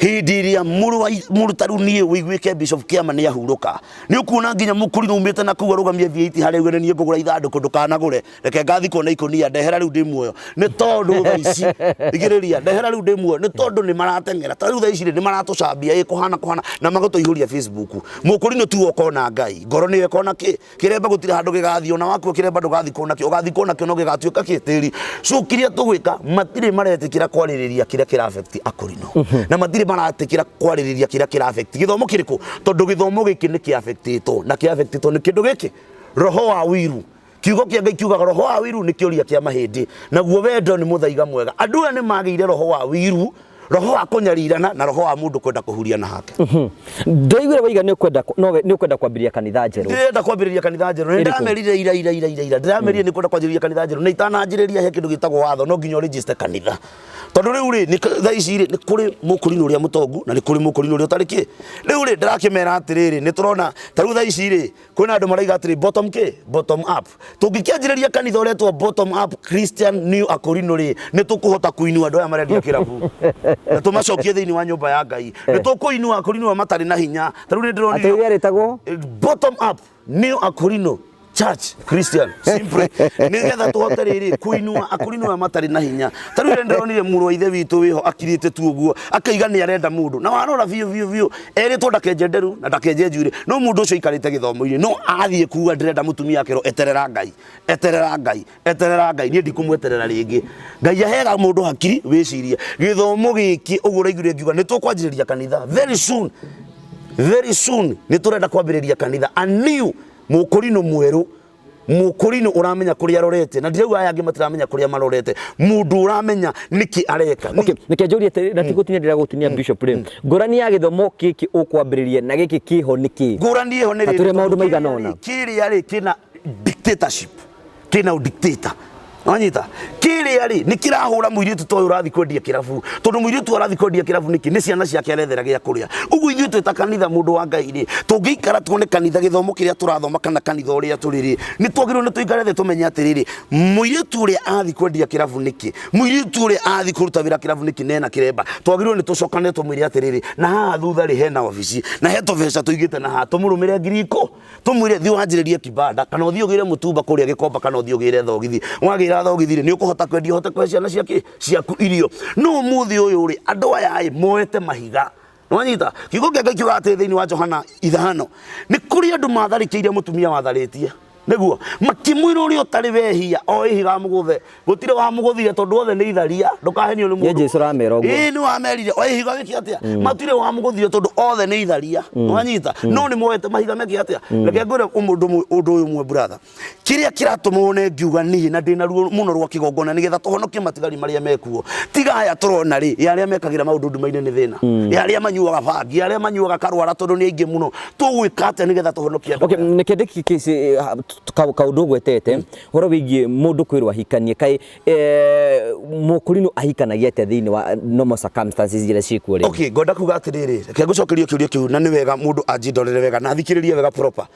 hĩndĩ ĩrĩa mũrũ wa mũrũ ta rĩu niĩ wĩiguĩke Bishop Kĩama nĩ ahurũka, nĩ ũkuona nginya mũkũrinũ umĩte na kũu arũgamie V8 harĩa uge nĩ niĩ ngũgũra ithandũkũ. Ndũkanagũre, reke ngathikwo na ikũnia, ndehera rĩu ndĩ muoyo, nĩ tondũ thaa ici igĩrĩria, ndehera rĩu ndĩ muoyo, nĩ tondũ nĩ marateng'era. Ta rĩu thaa ici rĩ, nĩ maratũcambia ĩ kũhana kũhana na magatũihũria Facebook. Mũkũrinũ tu ũkona Ngai ngoro nĩyo ĩkona kĩ kĩremba, gũtirĩ handũ gĩgathiĩ. Ona wakua, kĩremba ndũgathikwo nakĩo, ũgathikwo nakĩo no gĩgatuĩka kĩ tĩri. So kĩrĩa tũgwĩka, matirĩ maretĩkĩra kwarĩrĩria kĩrĩa kĩra affect akũrinũ, na matirĩ maretĩkĩra kwarĩrĩria kĩrĩa kĩra affect gĩthomo kĩrĩkũ, tondũ gĩthomo gĩkĩ nĩ kĩ affectĩtwo na kĩ affectĩtwo nĩ kĩndũ gĩkĩ, roho wa wiru. Kiugo kĩa Ngai kiugaga roho wa wiru nĩ kĩũria kĩa mahĩndĩ, naguo wendo nĩ mũthaiga mwega. Andũ aya nĩ magĩire roho wa wiru, roho wa kũnyarirana, na roho wa mũndũ kwenda kũhuriana hake. Ndaiguire waiga nĩ ũkwenda nowe nĩ ũkwenda kwambĩrĩria kanitha njerũ. Ndĩrenda kwambĩrĩria kanitha njerũ. Nĩ Ĩrĩkũ? Ndĩramerire ira ira ira ira ira, ndĩramerire nĩ kwenda kwanjĩrĩria kanitha njerũ, na itananjĩrĩria he kĩndũ gĩtagwo watho, no nginya ũregister kanitha, tondũ rĩu rĩ, thaa ici rĩ, nĩ kũrĩ mũkũrinũ ũrĩa mũtongu na nĩ kũrĩ mũkũrinũ ũrĩa ũtarĩ kĩ. Rĩu rĩ, ndĩrakĩmera atĩrĩrĩ, nĩ tũrona ta rĩu thaa ici rĩ, kwĩna andũ maraiga atĩrĩ, bottom kĩ, bottom up. Tũngĩkĩanjĩrĩria kanitha ũretwo Bottom Up Christian New Akorino rĩ, nĩ tũkũhota kũinua andũ aya marendia kĩrabu na tũmacokie thĩinĩ wa nyũmba ya Ngai. Nĩ tũkũinua Akorino aya matarĩ na hinya. Ta rĩu nĩ Atĩ ndĩronire ũrĩa rĩtagwo Bottom Up New Akorino Church Christian, simply nĩgetha tũhote rĩrĩ kũinua akorino aya matarĩ na hinya. Ta rĩu ndĩronire mũrũ wa ithe witũ wĩho akirĩte tu ũguo, akaiga nĩ arenda mũndũ, na warora biũ biũ biũ erĩtwo ndakenje nderu na ndakenje njuĩrĩ, no mũndũ ũcio aikarĩte gĩthomo-inĩ, no athiĩ kuga ndĩrenda mũtumia, akerwo eterera Ngai, eterera Ngai, eterera Ngai. Niĩ ndikũmweterera rĩngĩ. Ngai aheaga mũndũ hakiri wĩcirie gĩthomo gĩkĩ. Ũguo ũraiguire ngiuga nĩ tũkwanjĩrĩria kanitha very soon, very soon. Nĩ tũrenda kwambĩrĩria kanitha, a new mũkũrinũ mwerũ, mũkũrinũ ũramenya kũrĩa arorete, na ndirauga aya angĩ matiramenya kũrĩa marorete, mũndũ ũramenya nĩkĩ areka. Okay, nĩkĩ njũrie atĩrĩ, na tigũtinia ndĩragũtinia, Bishop rĩ, ngũrani ya gĩthomo gĩkĩ ũkwambĩrĩria na gĩkĩ kĩho nĩ kĩ? Ngũrani ĩho nĩ Na rĩrĩ, tũrĩ maũndũ tondũ maigana ũna. Kĩrĩa rĩ, kĩna dictatorship, kĩna dictator, wanyita? Kĩrĩa rĩ, nĩ kĩrahũra mũirĩtu ta ũyũ ũrathiĩ kwendia kĩrabu, tondũ mũirĩtu ũyũ arathiĩ kwendia kĩrabu nĩkĩ? Nĩ ciana ciake arethera gĩa kũrĩa. Ũguo ithuĩ twĩ ta kanitha, mũndũ wa Ngai rĩ, tũngĩikara tuone kanitha gĩthomo kĩrĩa tũrathoma kana kanitha ũrĩa tũrĩ rĩ, nĩ twagĩrĩirwo nĩ tũikare thĩ tũmenye atĩrĩrĩ, mũirĩtu ũrĩa athiĩ kwendia kĩrabu nĩkĩ? Mũirĩtu ũrĩa athiĩ kũruta wĩra kĩrabu nĩkĩ nena kĩremba? Twagĩrĩirwo nĩ tũcokane tũmwĩre atĩrĩrĩ, na haha thutha rĩ, hena obici na he tũbeca tũigĩte na haha, tũmũrũmĩre ngiri 10, tumwire thiĩ wanjĩrĩrie kibanda, kana ũthiĩ ũgĩre mũtumba kũrĩa Gĩkomba, kana ũthiĩ ũgĩre thogithi. Wagĩra thogithi rĩ, nĩ ũkũhota kwendia, ũhote kũhe ciana ciake ciaku irio. No ũmũthĩ ũyũ rĩ, andũ aya ĩ moete mahiga. Nĩwanyita? Kiugo kĩa Ngai kiugaga atĩrĩ thĩinĩ wa Johana 5, nĩ kũrĩ andũ matharĩkĩire mũtumia watharĩtie. Nĩguo makĩmwĩra ũrĩa ũtarĩ wehia o ihiga mũgũthe, gũtirĩ wamũgũthire tondũ othe nĩ itharia, ndũkahenio nĩ Nĩ mũndũ. Jesũ ũramera ũguo. Ĩĩ nĩ wamerire o ihiga gĩkĩ atĩa, matirĩ wamũgũthire tondũ othe nĩ itharia, wanyita no nĩ moete mahiga meke atĩa. Reke ngwĩre ũndũ ũyũ ũmwe brother, kĩrĩa kĩratũma wone ngiuga niĩ na ndĩna ruo mũno rwa kĩgongona nĩgetha tũhonokie matigari marĩa mekuo, tiga aya tũrona rĩ, ya arĩa mekagĩra maũndũ nduma-inĩ nĩ thĩna, ya arĩa manyuaga bangi, ya arĩa manyuaga karwara tondũ nĩ aingĩ mũno. Tũgwĩka atĩa nĩgetha tũhonokie andũ Okay, aya? nä kä kaå ndå gwetete horo wä må ndå kwä rwo ahikanie kaä må kå rinå ahikanagia atä thä inä wa normal circumstances iria ciĩkuo rĩu? Okay, ngwenda kuga atiriri, reke ngucokerie kiuria kiu na nĩ wega mũndũ anjindorere wega na athikĩrĩrie wega proper.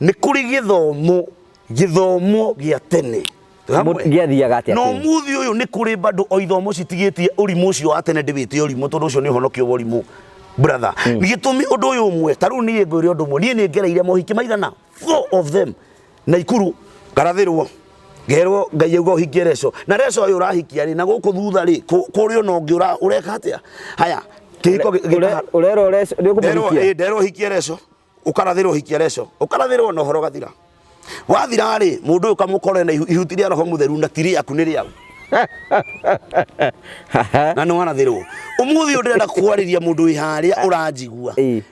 Nĩ kũrĩ gĩthomo, gĩthomo gĩa tene. Twĩ hamwe? Gĩathiaga atĩa Na tene? ũmũthĩ ũyũ nĩ kũrĩ bado o ithomo citigĩtie ũrimũ ũcio wa tene, ndĩwĩte ũrimũ tondũ ũcio nĩ ũhonokio wa ũrimũ brother. Gĩtũmi ũndũ ũyũ ũmwe, ta rĩu niĩ ngwĩre ũndũ ũmwe, niĩ nĩ ngereire mohiki maigana four of them Naikuru, ngarathĩrwo ngerwo Ngai auga ũhikie Reco, na Reco ũyũ ũrahikia rĩ, na gũkũ thutha rĩ kũrĩ ona ũngĩ ũreka atĩa. Haya, kĩhiko Ũrerwo nĩ ũkũmũhikia? Ĩ, nderwo ũhikie Reco, ũkarathĩrwo ũhikie Reco, ũkarathĩrwo na ũhoro ũgathira. Wathira rĩ, mũndũ ũyũ ũkamũkore na ihuti rĩa roho mũtheru na ti rĩaku nĩ rĩau na nĩ warathĩrwo. Ũmũthĩ ũyũ ndĩrenda kwarĩria mũndũ wĩ harĩa ũranjigua,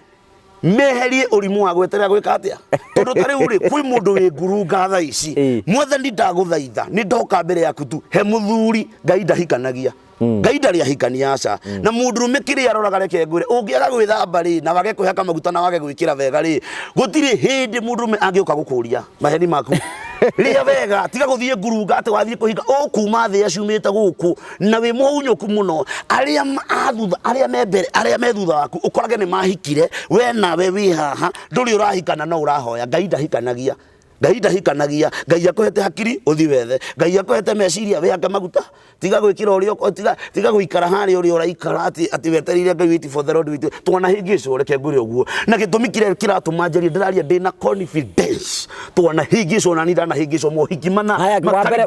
meherie ũrimũ wa gweterera gwĩka atĩa, tondũ ta rĩu rĩ, kwĩ mũndũ wĩ ngurunga thaa ici. Mwathani, ndagũthaitha, nĩ ndoka mbere yaku tu he mũthuri. Ngai ndahikanagia, Ngai ndarĩ ahikania, aca. Na mũndũrũme kĩrĩa aroraga, reke ngwĩre, ũngĩaga gwĩthamba rĩ, na wage kwĩhaka maguta na wage gwĩkĩra wega rĩ, gũtirĩ hĩndĩ mũndũrũme angĩũka gũkũria maheni maku. Rĩa wega, tiga gũthiĩ ngurunga atĩ wathiĩ kũhika ũkuma thĩ aciumĩte gũkũ na wĩ mũhunyũku mũno. Arĩa a thutha, arĩa me mbere, arĩa me thutha waku ũkorage nĩ mahikire, we nawe wĩ haha ndũrĩ ũrahikana no ũrahoya. Ngai ndahikanagia, Ngai ndahikanagia. Ngai akũhete hakiri ũthi wethe, Ngai akũhete meciria wĩhake maguta, tiga gwĩkĩra ũrĩa tiga tiga gũikara harĩa ũrĩa ũraikara atĩ wetereire Ngai, wait for the Lord, wait. Twanahĩngĩcwo, reke ngwĩre ũguo, na gĩtũmi kĩrĩa kĩratũma njarie, ndĩraria ndĩna confidence, twanahĩngĩcwo na niĩ ndanahĩngĩcwo mohiki mana. Haya, wa mbere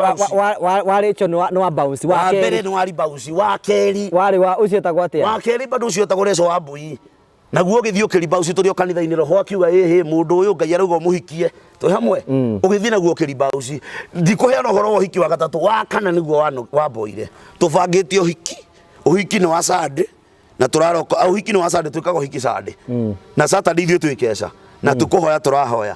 wa Rachel nĩ wa bounce wa Wa mbere kerĩ nĩ wa ribauci, wa kerĩ warĩ wa ũcio etagwo atĩa? Wa kerĩ bado ũcio etagwo Reco wa Mbui, naguo ũgĩthiĩ ũkĩribauci tũrĩ o kanitha-inĩ, roho akiuga ĩhĩ, mũndũ ũyũ Ngai arauga ũmũhikie. Twĩ hamwe? Ũgĩthiĩ naguo ũkĩribauci. Ndikũheana ũhoro wa ũhiki wa gatatũ, wa kana nĩguo wamboire. Tũbangĩte ũhiki, ũhiki nĩ wa Sunday na tũraroka, ũhiki nĩ wa Sunday, twĩkaga ũhiki Sunday na Saturday ithuĩ twĩ na tũkũhoya, tũrahoya,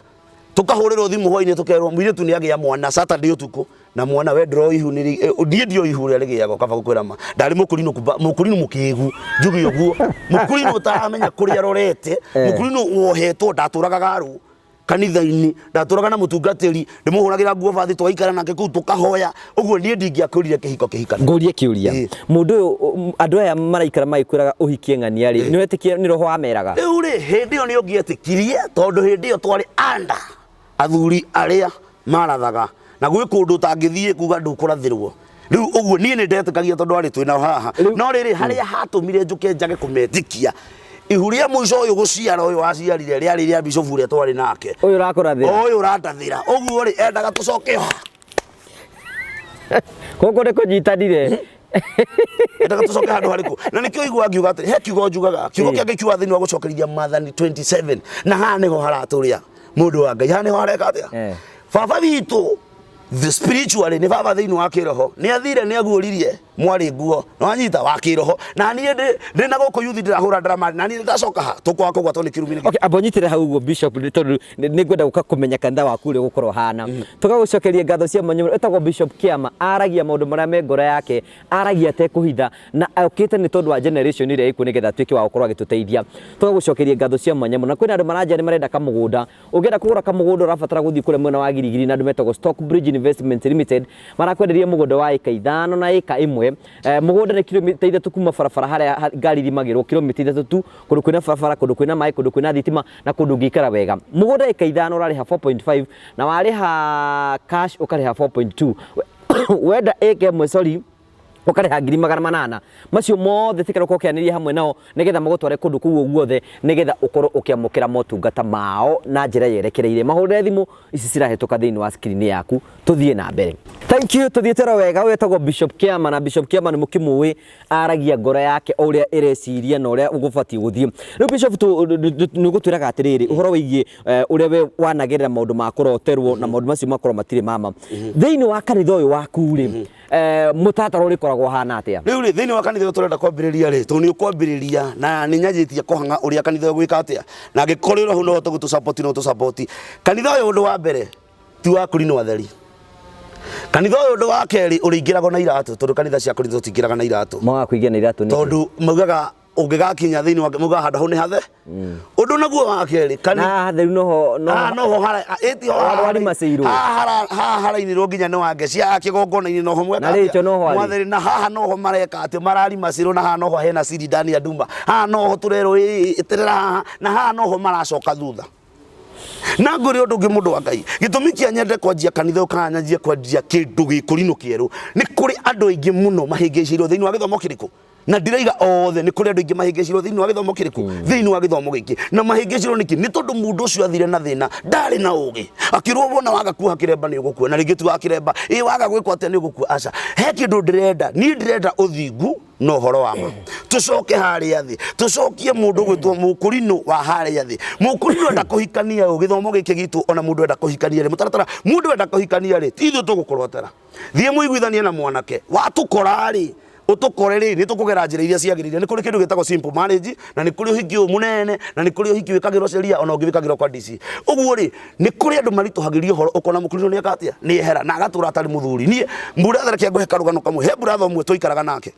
tũkahũrĩrwo thimũ hwainĩ, tũkerwo mũirĩtu nĩ agĩa mwana Saturday ũtukũ, na mwana we ndũro ihu nĩ niĩ ndio ihu rĩrĩa rĩgĩaga kaba gũkwĩra ma ndarĩ mũkũrinũ mũkũrinũ mũkĩgu, njuge ũguo, mũkũrinũ ũtaramenya kũrĩa arorete, mũkũrinũ wohetwo. Ndatũraga garũ kanitha-inĩ, ndatũraga na mũtungatĩri, ndĩmũhũragĩra nguo bathi, tũgaikara nake kũu tũkahoya ũguo. Niĩ ndingĩakũrire kĩhiko kĩhikana. Ngũrie kĩũria. Mũndũ ũyũ, andũ aya maraikara magĩkwĩraga ũhikie ng'ania rĩ, nĩ wetĩkia nĩ roho wameraga? Rĩu rĩ, hĩndĩ ĩyo nĩ ũngĩetĩkirie tondũ hĩndĩ ĩyo twarĩ anda athuri arĩa marathaga na gwĩ kũndũ ũtangĩthiĩ kuga ndũkũrathĩrwo. Rĩu ũguo niĩ nĩ ndetĩkagia tondũ arĩ twĩnao haha. No rĩrĩ, harĩa hatũmire njũke njage kũmetĩkia, ihu rĩa mũico ũyũ gũciara, ũyũ waciarire rĩarĩ rĩa bishofu ũrĩa twarĩ nake. Ũyũ ũrakũrathĩra? Ũyũ ũrandathĩra ũguo rĩ, endaga tũcoke ho. Gũkũ nĩ kũnyitanire. Endaga tũcoke handũ harĩkũ? Na nĩkĩo igua ngiuga atĩrĩ, he kiugo njugaga, kiugo kĩa Ngai kiugaga thĩinĩ wa gũcokerithia Maathani 27, na haha nĩho haratũrĩa mũndũ wa Ngai, haha nĩho hareka atĩa? Baba witũ the spiritually nĩ baba thĩinĩ wa kĩroho, nĩ athire, nĩ aguũririe mwarĩ nguo nĩwanyita wa kĩroho, na niĩ ndĩ na gũkũ yuthi ndĩrahũra drama, na niĩ ndacoka ha tũkwaga kũgwatwo nĩ kĩrumi nĩkĩ? Okay, amba ũnyitĩre hau ũguo Bishop, nĩ tondũ nĩ ngwenda gũka kũmenya kanitha waku ũrĩa ũgũkorwo hana. Tũgagũcokeria ngatho cia mwanya mũno. Ĩtagwo Bishop Kĩama, aragia maũndũ marĩa me ngoro yake, aragia atekũhitha, na okĩte nĩ tondũ wa generation ĩrĩa ĩkuo nĩgetha atuĩke wa gũkorwo agĩtũteithia. Tũgagũcokeria ngatho cia mwanya mũno. Na kwĩna andũ maranjia nĩ marenda kamũgũnda. Ũngĩenda kũgũra kamũgũnda, ũrabatara gũthiĩ kũrĩa mwena wa Girigiri na andũ metagwo Stockbridge Investments Limited, marakwenderia mũgũnda wa ĩka 5 na ĩka 1. Mũgũnda nĩ kilomita 3 kuma barabara harĩa ngari ithimagĩrwo, kilomita 3 tu, kũndũ kwĩna barabara, kũndũ kwĩna maĩ, kũndũ kwĩna thitima na kũndũ ũngĩikara wega. Mũgũnda ĩka 5 ũrarĩha 4.5 na warĩha cash ũkarĩha 4.2. Wenda ĩka 1, sorry, Ũkarĩha 800,000. Macio mothe tikara ũkorwo ũkĩanĩria hamwe nao nĩgetha magũtware kũndũ kũu guothe, nĩgetha ũkorwo ũkĩamũkĩra motungata mao na njĩra yerekereire. Mahũrĩre thimũ ici cirahĩtũka thĩinĩ wa screen yaku. Tũthiĩ na mbere. Thank you. Tũthiĩte oro wega. Ũyũ etagwo Bishop Kĩama, na Bishop Kĩama nĩ mũkĩmũĩ, aragia ngoro yake o ũrĩa ĩreciria na ũrĩa ũgũbatiĩ gũthiĩ. Rĩu Bishop, nĩ ũgũtwĩraga atĩrĩrĩ ũhoro wĩgiĩ ũrĩa we wanagerera maũndũ ma kũroterwo na maũndũ macio makorwo matirĩ mama. Thĩinĩ wa kanitha ũyũ waku rĩ, mũtaratara ũrĩkoragwo ũhana atĩa? Rĩu rĩ, thĩinĩ wa kanitha ũyũ tũrenda kwambĩrĩria rĩ, tondũ nĩ ũkwambĩrĩria na nĩ nyanjĩtie kũhang'a ũrĩa kanitha ũyũ ũgwĩka atĩa, na angĩkorwo ũrĩ hau no ũhote gũtũ support, no ũtũ support. Kanitha ũyũ ũndũ wa mbere ti wa kũrinwo atheri. Kanitha ũyũ ũndũ wa kerĩ ũrĩingĩragwo na iratũ, tondũ kanitha cia kũrinwo tũtingĩraga na iratũ. Mwaga kũingĩra na iratũ nĩkĩ? Tondũ maugaga ũngĩgakinya thĩinĩ wa maugaga handũ hau nĩ hathe. Ũndũ naguo wa kerĩ na hatheru noho no haha noho hara ĩti ho Handũ harimacĩirwo. haha harainĩrwo nginya nĩ wange cia haha kĩgongona-inĩ noho mweka Na rĩcho noho arĩ. Mwathĩrĩ na haha noho mareka atĩ mararimacĩrwo, na haha noho hena siri ndani ya nduma, haha noho tũrerwo ĩterera haha, na haha noho maracoka thutha. Na ngwĩre ũndũ ũngĩ, mũndũ wa Ngai, gĩtũmi kĩa nyende kwanjia kanitha ũyũ kana nyanjie kwanjia kĩndũ gĩkũrinũ kĩerũ, nĩ kũrĩ andũ aingĩ mũno mahĩngĩcĩirwo thĩinĩ wa gĩthomo kĩrĩkũ, na ndiraiga othe, nĩ kũrĩ andũ aingĩ mahĩngĩcirwo thĩinĩ wa gĩthomo kĩrĩkũ, thĩinĩ wa gĩthomo gĩkĩ. Na mahĩngĩcirwo nĩkĩ? Nĩ tondũ mũndũ ũcio athire na thĩna, ndarĩ na ũgĩ, akĩrwo wona waga kuoha kĩremba nĩ ũgũkua, na rĩngĩ ti wa kĩremba, ĩ waga gwĩkwo atĩa nĩ ũgũkua. Aca, he kĩndũ ndĩrenda niĩ, ndĩrenda ũthingu na ũhoro wa ma. Tũcoke harĩa thĩ, tũcokie mũndũ gwĩtwo mũkũrinũ wa harĩa thĩ. Mũkũrinũ enda kũhikania ũ, gĩthomo gĩkĩ gitũ, ona mũndũ enda kũhikania rĩ, mũtaratara, mũndũ enda kũhikania rĩ, ti ithuĩ tũgũkũrotera. Thiĩ mũiguithanie na mwanake. Watũkora rĩ, ũtũkore rĩ, nĩ tũkũgera njĩra iria ciagĩrĩire. Nĩ kũrĩ kĩndũ gĩtagwo simple marriage, na nĩ kũrĩ ũhiki ũyũ mũnene, na nĩ kũrĩ ũhiki wĩkagĩrwo sheria, ona ũngĩ wĩkagĩrwo kwa DC. Ũguo rĩ, nĩ kũrĩ andũ maritũhagĩrio ũhoro, ũkona mũkristo nĩ eka atĩa, nĩ ehera na agatũra atarĩ mũthuri. Niĩ brother, reke ngũhe karũgano kamwe. He brother ũmwe twaikaraga nake.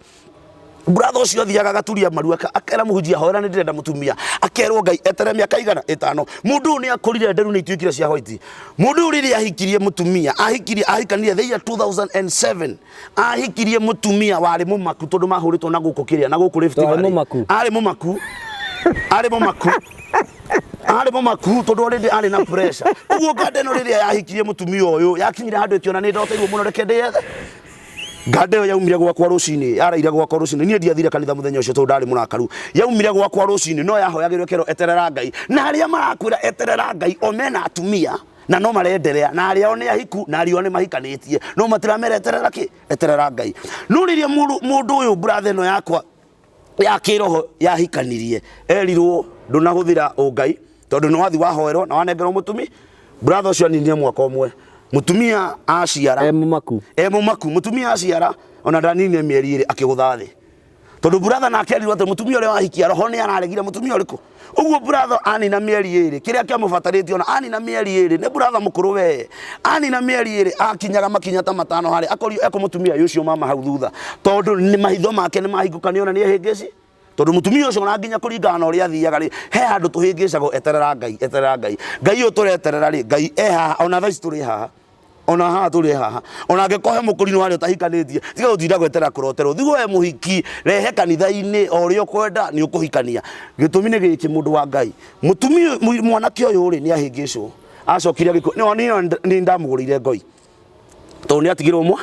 Brother ũcio athiaga agaturia maru, akera mũhunjia, hoera nĩ ndĩrenda mũtumia. Akerwo Ngai etere mĩaka igana ĩtano. Mũndũ ũyũ nĩ akũrire, nderu nĩ ituĩkire cia white. Mũndũ ũyũ rĩrĩa ahikirie mũtumia, ahikirie, ahikanire the year 2007, ahikirie mũtumia warĩ mũmaku, tondũ mahũrĩtwo na gũkũ kĩrĩa na gũkũ Rift Warĩ Valley. mũmaku? Arĩ mũmaku, arĩ mũmaku, arĩ mũmaku, tondũ already arĩ na pressure. Ũguo nganda ĩno rĩrĩa yahikirie mũtumia ũyũ, yakinyire handũ ĩkĩona nĩ ndoteirwo mũno, reke ndĩyethe. Nganda ĩyo yaumire gwakwa rũcinĩ, yaraire gwakwa rũcinĩ. Niĩ ndiathire kanitha mũthenya ũcio tondũ ndarĩ mũrakaru. Yaumire gwakwa rũcinĩ, no yahoyagĩrwo ĩkerwo eterera Ngai. Na arĩa marakwĩra eterera Ngai, o mena atumia na no marenderea, na arĩa o nĩ ahiku na arĩa o nĩ mahikanĩtie, no matiramera eterera kĩ? Eterera Ngai. No rĩrĩa mũndũ ũyũ, brother ĩno yakwa ya kĩroho yahikanirie, erirwo ndũnahũthĩra ũngai, tondũ nĩ wathi wahoerwo na wanengerwo mũtumi. Brother ũcio aninire mwaka ũmwe, mũtumia aciara. E mũmaku. E mũmaku. Mũtumia aciara, ona ndaninire mĩeri 2, akĩgũtha thĩ, tondũ brother nake erirwo atĩ mũtumia ũrĩa wahikia roho nĩ araregire mũtumia ũrĩkũ. Ũguo brother anina mĩeri 2, kĩrĩa kĩamũbatarĩtie, ona anina mĩeri 2, nĩ brother mũkũrũ we, anina mĩeri 2, akinyaga makinya ta matano harĩa akorio ekũmũtumia ũcio mama hau thutha, tondũ nĩ mahitho make nĩ mahingũka, nĩ ona nĩ ehĩngĩci, tondũ mũtumia ũcio ona nginya kũringana na ũrĩa athiaga rĩ, he handũ tũhĩngĩcagwo. Eterera Ngai, eterera Ngai. Ngai ũyũ tũreterera rĩ, Ngai e haha, ona thaa ici tũrĩ haha, ona haha tũrĩ haha. Ona angĩkorwo he mũkũrinũ harĩa ũtahikanĩtie, tiga gũtinda gweterera kũroterwo. Thiĩ we mũhiki, rehe kanitha-inĩ o ũrĩa ũkwenda, nĩ ũkũhikania. Gĩtũmi nĩ gĩkĩ, mũndũ wa Ngai, mũtumia mwanake ũyũ rĩ, nĩ ahĩngĩcwo, acokire agĩkua. Nĩ ndamũgũrĩire ngoi, tondũ nĩ atigirwo mwa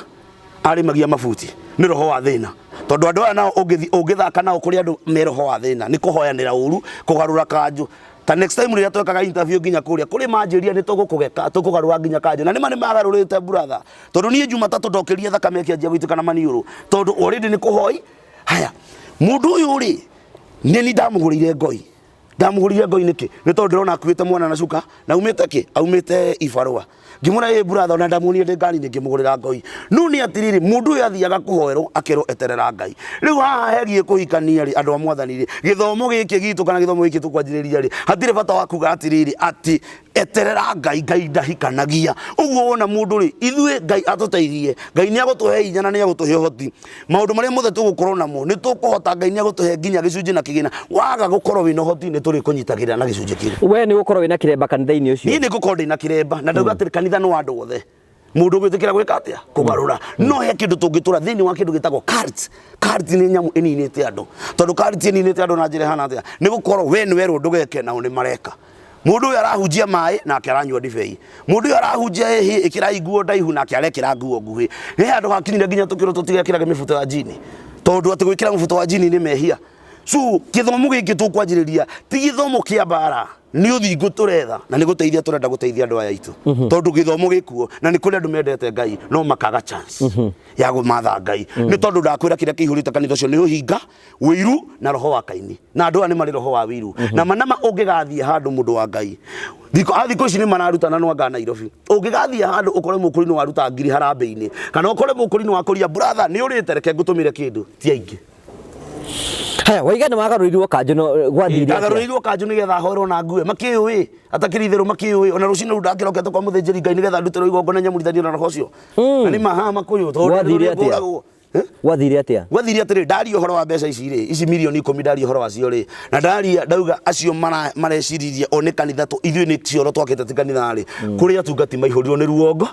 arĩmagia mabuti nĩ roho wa thĩna, tondũ andũ aya nao ũngĩthi ũngĩthaka nao, kũrĩ andũ me roho wa thĩna, nĩ kũhoyanĩra ũru, kũgarũra kanjũ. Ta next time rĩrĩa twekaga interview nginya kũrĩa kũrĩ manjĩria nĩ tũgũkũgeka, tũkũgarũra nginya kanjũ, na nĩma nĩ magarũrĩte, brother, tondũ niĩ Jumatatũ ndokĩria thakame ĩkĩanjia gũitĩka na maniũrũ, tondũ already nĩ kũhoi. Haya, mũndũ ũyũ rĩ, nĩ ni ndamũgũrĩire ngoi. Ndamũgũrire ngoi nĩkĩ? Nĩ tondũ ndĩrona akuĩte mwana na cuka na aumĩte kĩ, aumĩte ibarũa. Ngĩmwĩra, ĩ brother, ona ndamuonire ndĩ ngari-inĩ, ngĩmũgũrĩra ngoi. No nĩ atĩrĩrĩ, mũndũ ũyũ athiaga kũhoerwo akerwo eterera Ngai. Rĩu haha hegiĩ kũhikania rĩ, andũ a Mwathani rĩ, gĩthomo gĩkĩ gitũ kana gĩthomo gĩkĩ tũkwanjĩrĩria rĩ, hatirĩ bata wa kuga atĩrĩrĩ atĩ eterera Ngai, Ngai ndahikanagia. Ũguo wona mũndũ rĩ, ithuĩ Ngai atũteithie, Ngai nĩ agũtũhe hinya na nĩ agũtũhe ũhoti. Maũndũ marĩa mothe tũgũkorwo namo nĩ tũkũhota, Ngai nĩ agũtũhe nginya gĩcunjĩ na kĩgĩna. Waga gũkorwo wĩna ũhoti, nĩ tũrĩkũnyitagĩrĩra na gĩcunjĩ kĩu. We nĩ ũgũkorwo wĩna kĩremba kanitha-inĩ ũcio? Niĩ nĩ ngũkorwo ndĩna kĩremba, na ndauga atĩrĩ, kanitha nĩ wa andũ othe. Mũndũ ũgwĩtĩkĩra gwĩka atĩa, kũgarũra, no he kĩndũ tũngĩtũra thĩinĩ wa kĩndũ gĩtagwo cult. Cult nĩ nyamũ ĩninĩte andũ, tondũ cult ĩninĩte andũ na njĩra ĩhana atĩa? Nĩ gũkorwo we nĩ werwo ndũgeke, nao nĩ mareka. Mũndũ ũyũ arahunjia maĩ nake aranyua ndibei, mũndũ ũyũ arahunjia ĩhĩ ĩkĩrai nguo ndaihu nake arekĩra nguo nguhĩ. He handũ hakinyire nginya tũkĩrwo tũtigekĩrage mĩbuto ya jini, tondũ atĩ gwĩkĩra mũbuto wa jini nĩ mehia. So gĩthomo gĩkĩ tũkwanjĩrĩria ti gĩthomo kĩa mbara, nĩ ũthingu tũretha na nĩ gũteithia tũrenda gũteithia andũ aya aitũ, tondũ gĩthomo gĩkuo na nĩ kũrĩ andũ mendete Ngai no makaga chance ya kũmatha Ngai. Nĩ tondũ ndakwĩra kĩrĩa kĩihũrĩte kanitha ũcio nĩ ũhinga, wĩiru na roho wa Kaini, na andũ aya nĩ marĩ roho wa wĩiru. Na manama ũngĩgathiĩ handũ mũndũ wa Ngai thikũ a thikũ ici nĩ mararutana no anga Nairobi, ũngĩgathiĩ handũ ũkore mũkũrinũ waruta ngiri harambĩ-inĩ, kana ũkore mũkũrinũ wakũria brother nĩ ũrĩte reke ngũtũmĩre kĩndũ, ti aingĩ. Haya, waiga nĩ wagarũrirwo kanjũ no gwathire atĩa? Ndagarũrĩirwo kanjũ nĩgetha hoerwo na ngue makĩũĩ atakĩrĩ itherũ makĩũĩ, ona rũcinĩ rũu ndakĩrokete kwa mũthĩnjĩri Ngai nĩgetha ndutĩrwo igongona nyamũrithanio na roho ũcio. Na nĩ mahaha makũyũ tondũ Gwathire atĩa? ngũragwo. Eh? Gwathire atĩa? Gwathire atĩrĩ, ndaria ũhoro wa mbeca ici rĩ, ici mirioni 10 ndaria ũhoro wacio rĩ, na ndaria ndauga acio mareciririe o nĩ kanitha tũ, ithuĩ nĩ cioro twakĩte ti kanitha rĩ, kũrĩ atungati maihũrirwo nĩ ruongo.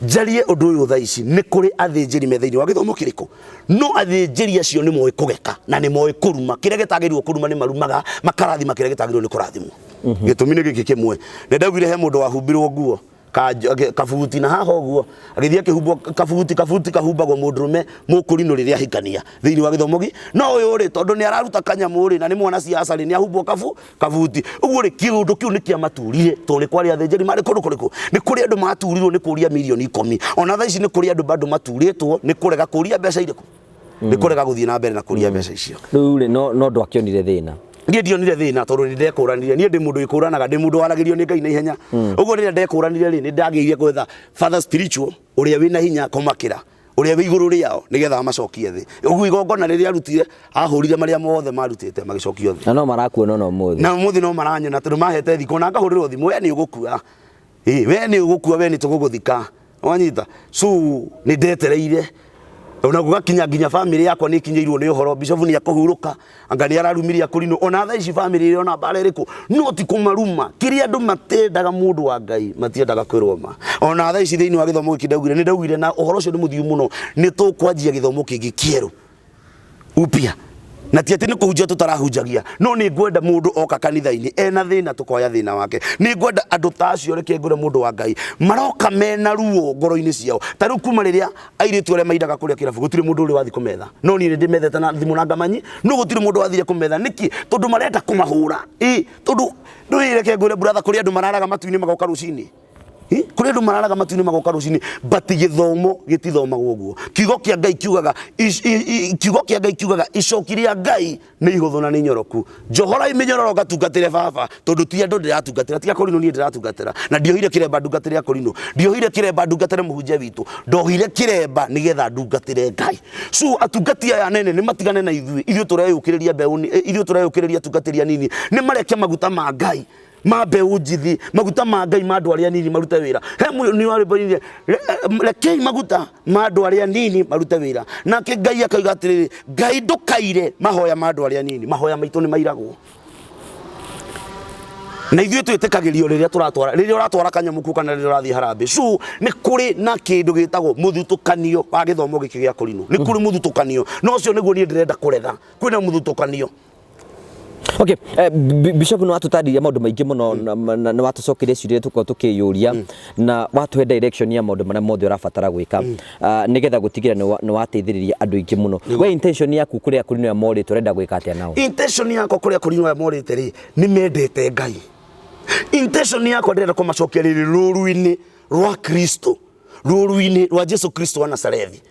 Njarie ũndũ ũyũ thaa ici, nĩ kũrĩ athĩnjĩri me thĩinĩ wa gĩthomo kĩrĩkũ, no athĩnjĩri acio nĩ moĩ kũgeka na nĩ moĩ kũruma. Kĩrĩa gĩtagĩrĩirwo kũruma nĩ marumaga, makarathima kĩrĩa gĩtagĩrĩirwo nĩ kũrathimwo. Gĩtũmi nĩ gĩkĩ kĩmwe, nĩ ndaugire he mũndũ wahumbirwo nguo kabuti na haha ũguo agĩthiĩ akĩhumbwo kabuti, kabuti kahumbagwo mũndũrũme mũkũrinũ rĩrĩa ahikania thĩinĩ wa gĩthomo gĩ, no ũyũ rĩ tondũ nĩ araruta kanyamũ rĩ na nĩ mwana siasa rĩ nĩ ahumbwo kabuti ũguo rĩ, kĩũndũ kĩu nĩ kĩamaturire tondũ nĩ kwarĩ athĩnjĩri marĩ kũndũ kũrĩkũ, nĩ kũrĩ andũ maturirwo nĩ kũria mirioni 10, ona thaa ici nĩ kũrĩ andũ bado maturĩtwo nĩ kũrega kũria mbeca irĩkũ, nĩ kũrega gũthiĩ na mbere na kũria mbeca icio. Rĩu rĩ no ndwakĩonire thĩna? Niĩ ndionire thĩna tondũ nĩ ndekũranire. Niĩ ndĩ mũndũ wĩkũranaga, ndĩ mũndũ waragĩrio nĩ Ngai na ihenya. Ũguo rĩrĩa ndekũranire rĩ, nĩ ndagĩire gwetha father spiritual ũrĩa wĩna hinya kũmakĩra, ũrĩa wĩ igũrũ rĩao, nĩgetha amacokie thĩ. Ũguo igongona rĩrĩa arutire, ahũrire marĩa mothe marutĩte magĩcokio thĩ. Na no marakuona ona ũmũthĩ. Na ũmũthĩ no maranyona tondũ mahete thikũ, na ngahũrĩrwo thimũ, we nĩ ũgũkua. Ĩ, we nĩ ũgũkua, we nĩ tũgũgũthika. Wanyita? So nĩ ndetereire ona gũgakinya nginya famĩlĩ yakwa nĩ ikinyĩirwo nĩ ũhoro, bishofu nĩ akũhurũka, anga nĩ ararumirie akũrinũ. Ona thaa ici famĩlĩ ĩrĩ ona mbara ĩrĩkũ, no ti kũmaruma. Kĩrĩa andũ matendaga mũndũ wa Ngai matiendaga kwĩrwo ma. Ona thaa ici thĩinĩ wa gĩthomo gĩkĩ ndaugire, nĩ ndaugire na ũhoro ũcio nĩ mũthiu mũno, nĩ tũkwanjia gĩthomo kĩngĩ kĩerũ upya, na ti atĩ nĩ kũhunjia tũtarahunjagia, no nĩ ngwenda mũndũ oka kanitha-inĩ ena thĩna tũkoya thĩna wake. Nĩ ngwenda andũ ta acio, reke ngwĩre mũndũ wa Ngai, maroka mena ruo ngoro-inĩ ciao. Ta rĩu kuma rĩrĩa airĩtu arĩa maindaga kũrĩa kĩrabu, gũtirĩ mũndũ ũrĩ wathiĩ kũmetha, no niĩ nĩ ndĩmethete na thimũ na ngamanyi, no gũtirĩ mũndũ wathire kũmetha. Nĩkĩ? Tondũ marenda kũmahũra. Ĩ, tondũ ndũĩ, reke ngwĩre brother, kũrĩ andũ mararaga matu-inĩ magoka rũcinĩ. Kũrĩ andũ mararaga matu-inĩ magoka rũcinĩ, but gĩthomo gĩtithomagwo ũguo. Kiugo kĩa Ngai kiugaga, kiugo kĩa Ngai kiugaga icoki rĩa Ngai nĩ ihũthũ na nĩ nyoroku. Njohorai mĩnyororo ngatungatĩre baba, tondũ ti andũ ndĩratungatĩra, ti akũrinũ niĩ ndĩratungatĩra. Na ndiohire kĩremba ndungatĩre akũrinũ, ndiohire kĩremba ndungatĩre mũhunjia witũ, ndohire kĩremba nĩgetha ndungatĩre Ngai. So atungati aya anene nĩ matigane na ithuĩ, ithuĩ tũreyũkĩrĩria mbeũ, ithuĩ tũreyũkĩrĩria atungatĩri anini, nĩ mareke maguta ma Ngai ma mbeũ njithi, maguta ma Ngai ma andũ arĩa anini marute wĩra. He nĩ warĩ boinire, rekei maguta ma andũ arĩa anini marute wĩra. Nake Ngai akauga atĩrĩrĩ, Ngai ndũkaire mahoya ma andũ arĩa anini, mahoya maitũ nĩ mairagwo. Na ithuĩ twĩtĩkagĩrio rĩrĩa tũratwara, rĩrĩa ũratwara kanyamũ kau kana rĩrĩa ũrathiĩ harambĩ. So nĩ kũrĩ na kĩndũ gĩtagwo mũthutũkanio wa gĩthomo gĩkĩ gĩa kũrinũ. Nĩ kũrĩ mũthutũkanio, na ũcio nĩguo niĩ ndĩrenda kũrega. Kwĩna mũthutũkanio. Okay, Bishop nĩ watũtarĩria maũndũ maingĩ mũno na nĩ watũcokeria ciũria tũkorwo tũkĩyũria na watũhe direction ya maũndũ marĩa mothe ũrabatara gwĩka nĩgetha gũtigĩrĩra nĩ wateithĩrĩria andũ aingĩ mũno. We intention yaku kũrĩa kũrinũ ya morĩte ũrenda gwĩka atĩa nao? Intention yakwa kũrĩa kũrinũ ya morĩte rĩ, nĩ mendete Ngai. Intention yakwa ndĩrenda kũmacokia rĩrĩ rũru-inĩ rwa Kristo, rũru-inĩ rwa Jesu Kristo wa Nazarethi.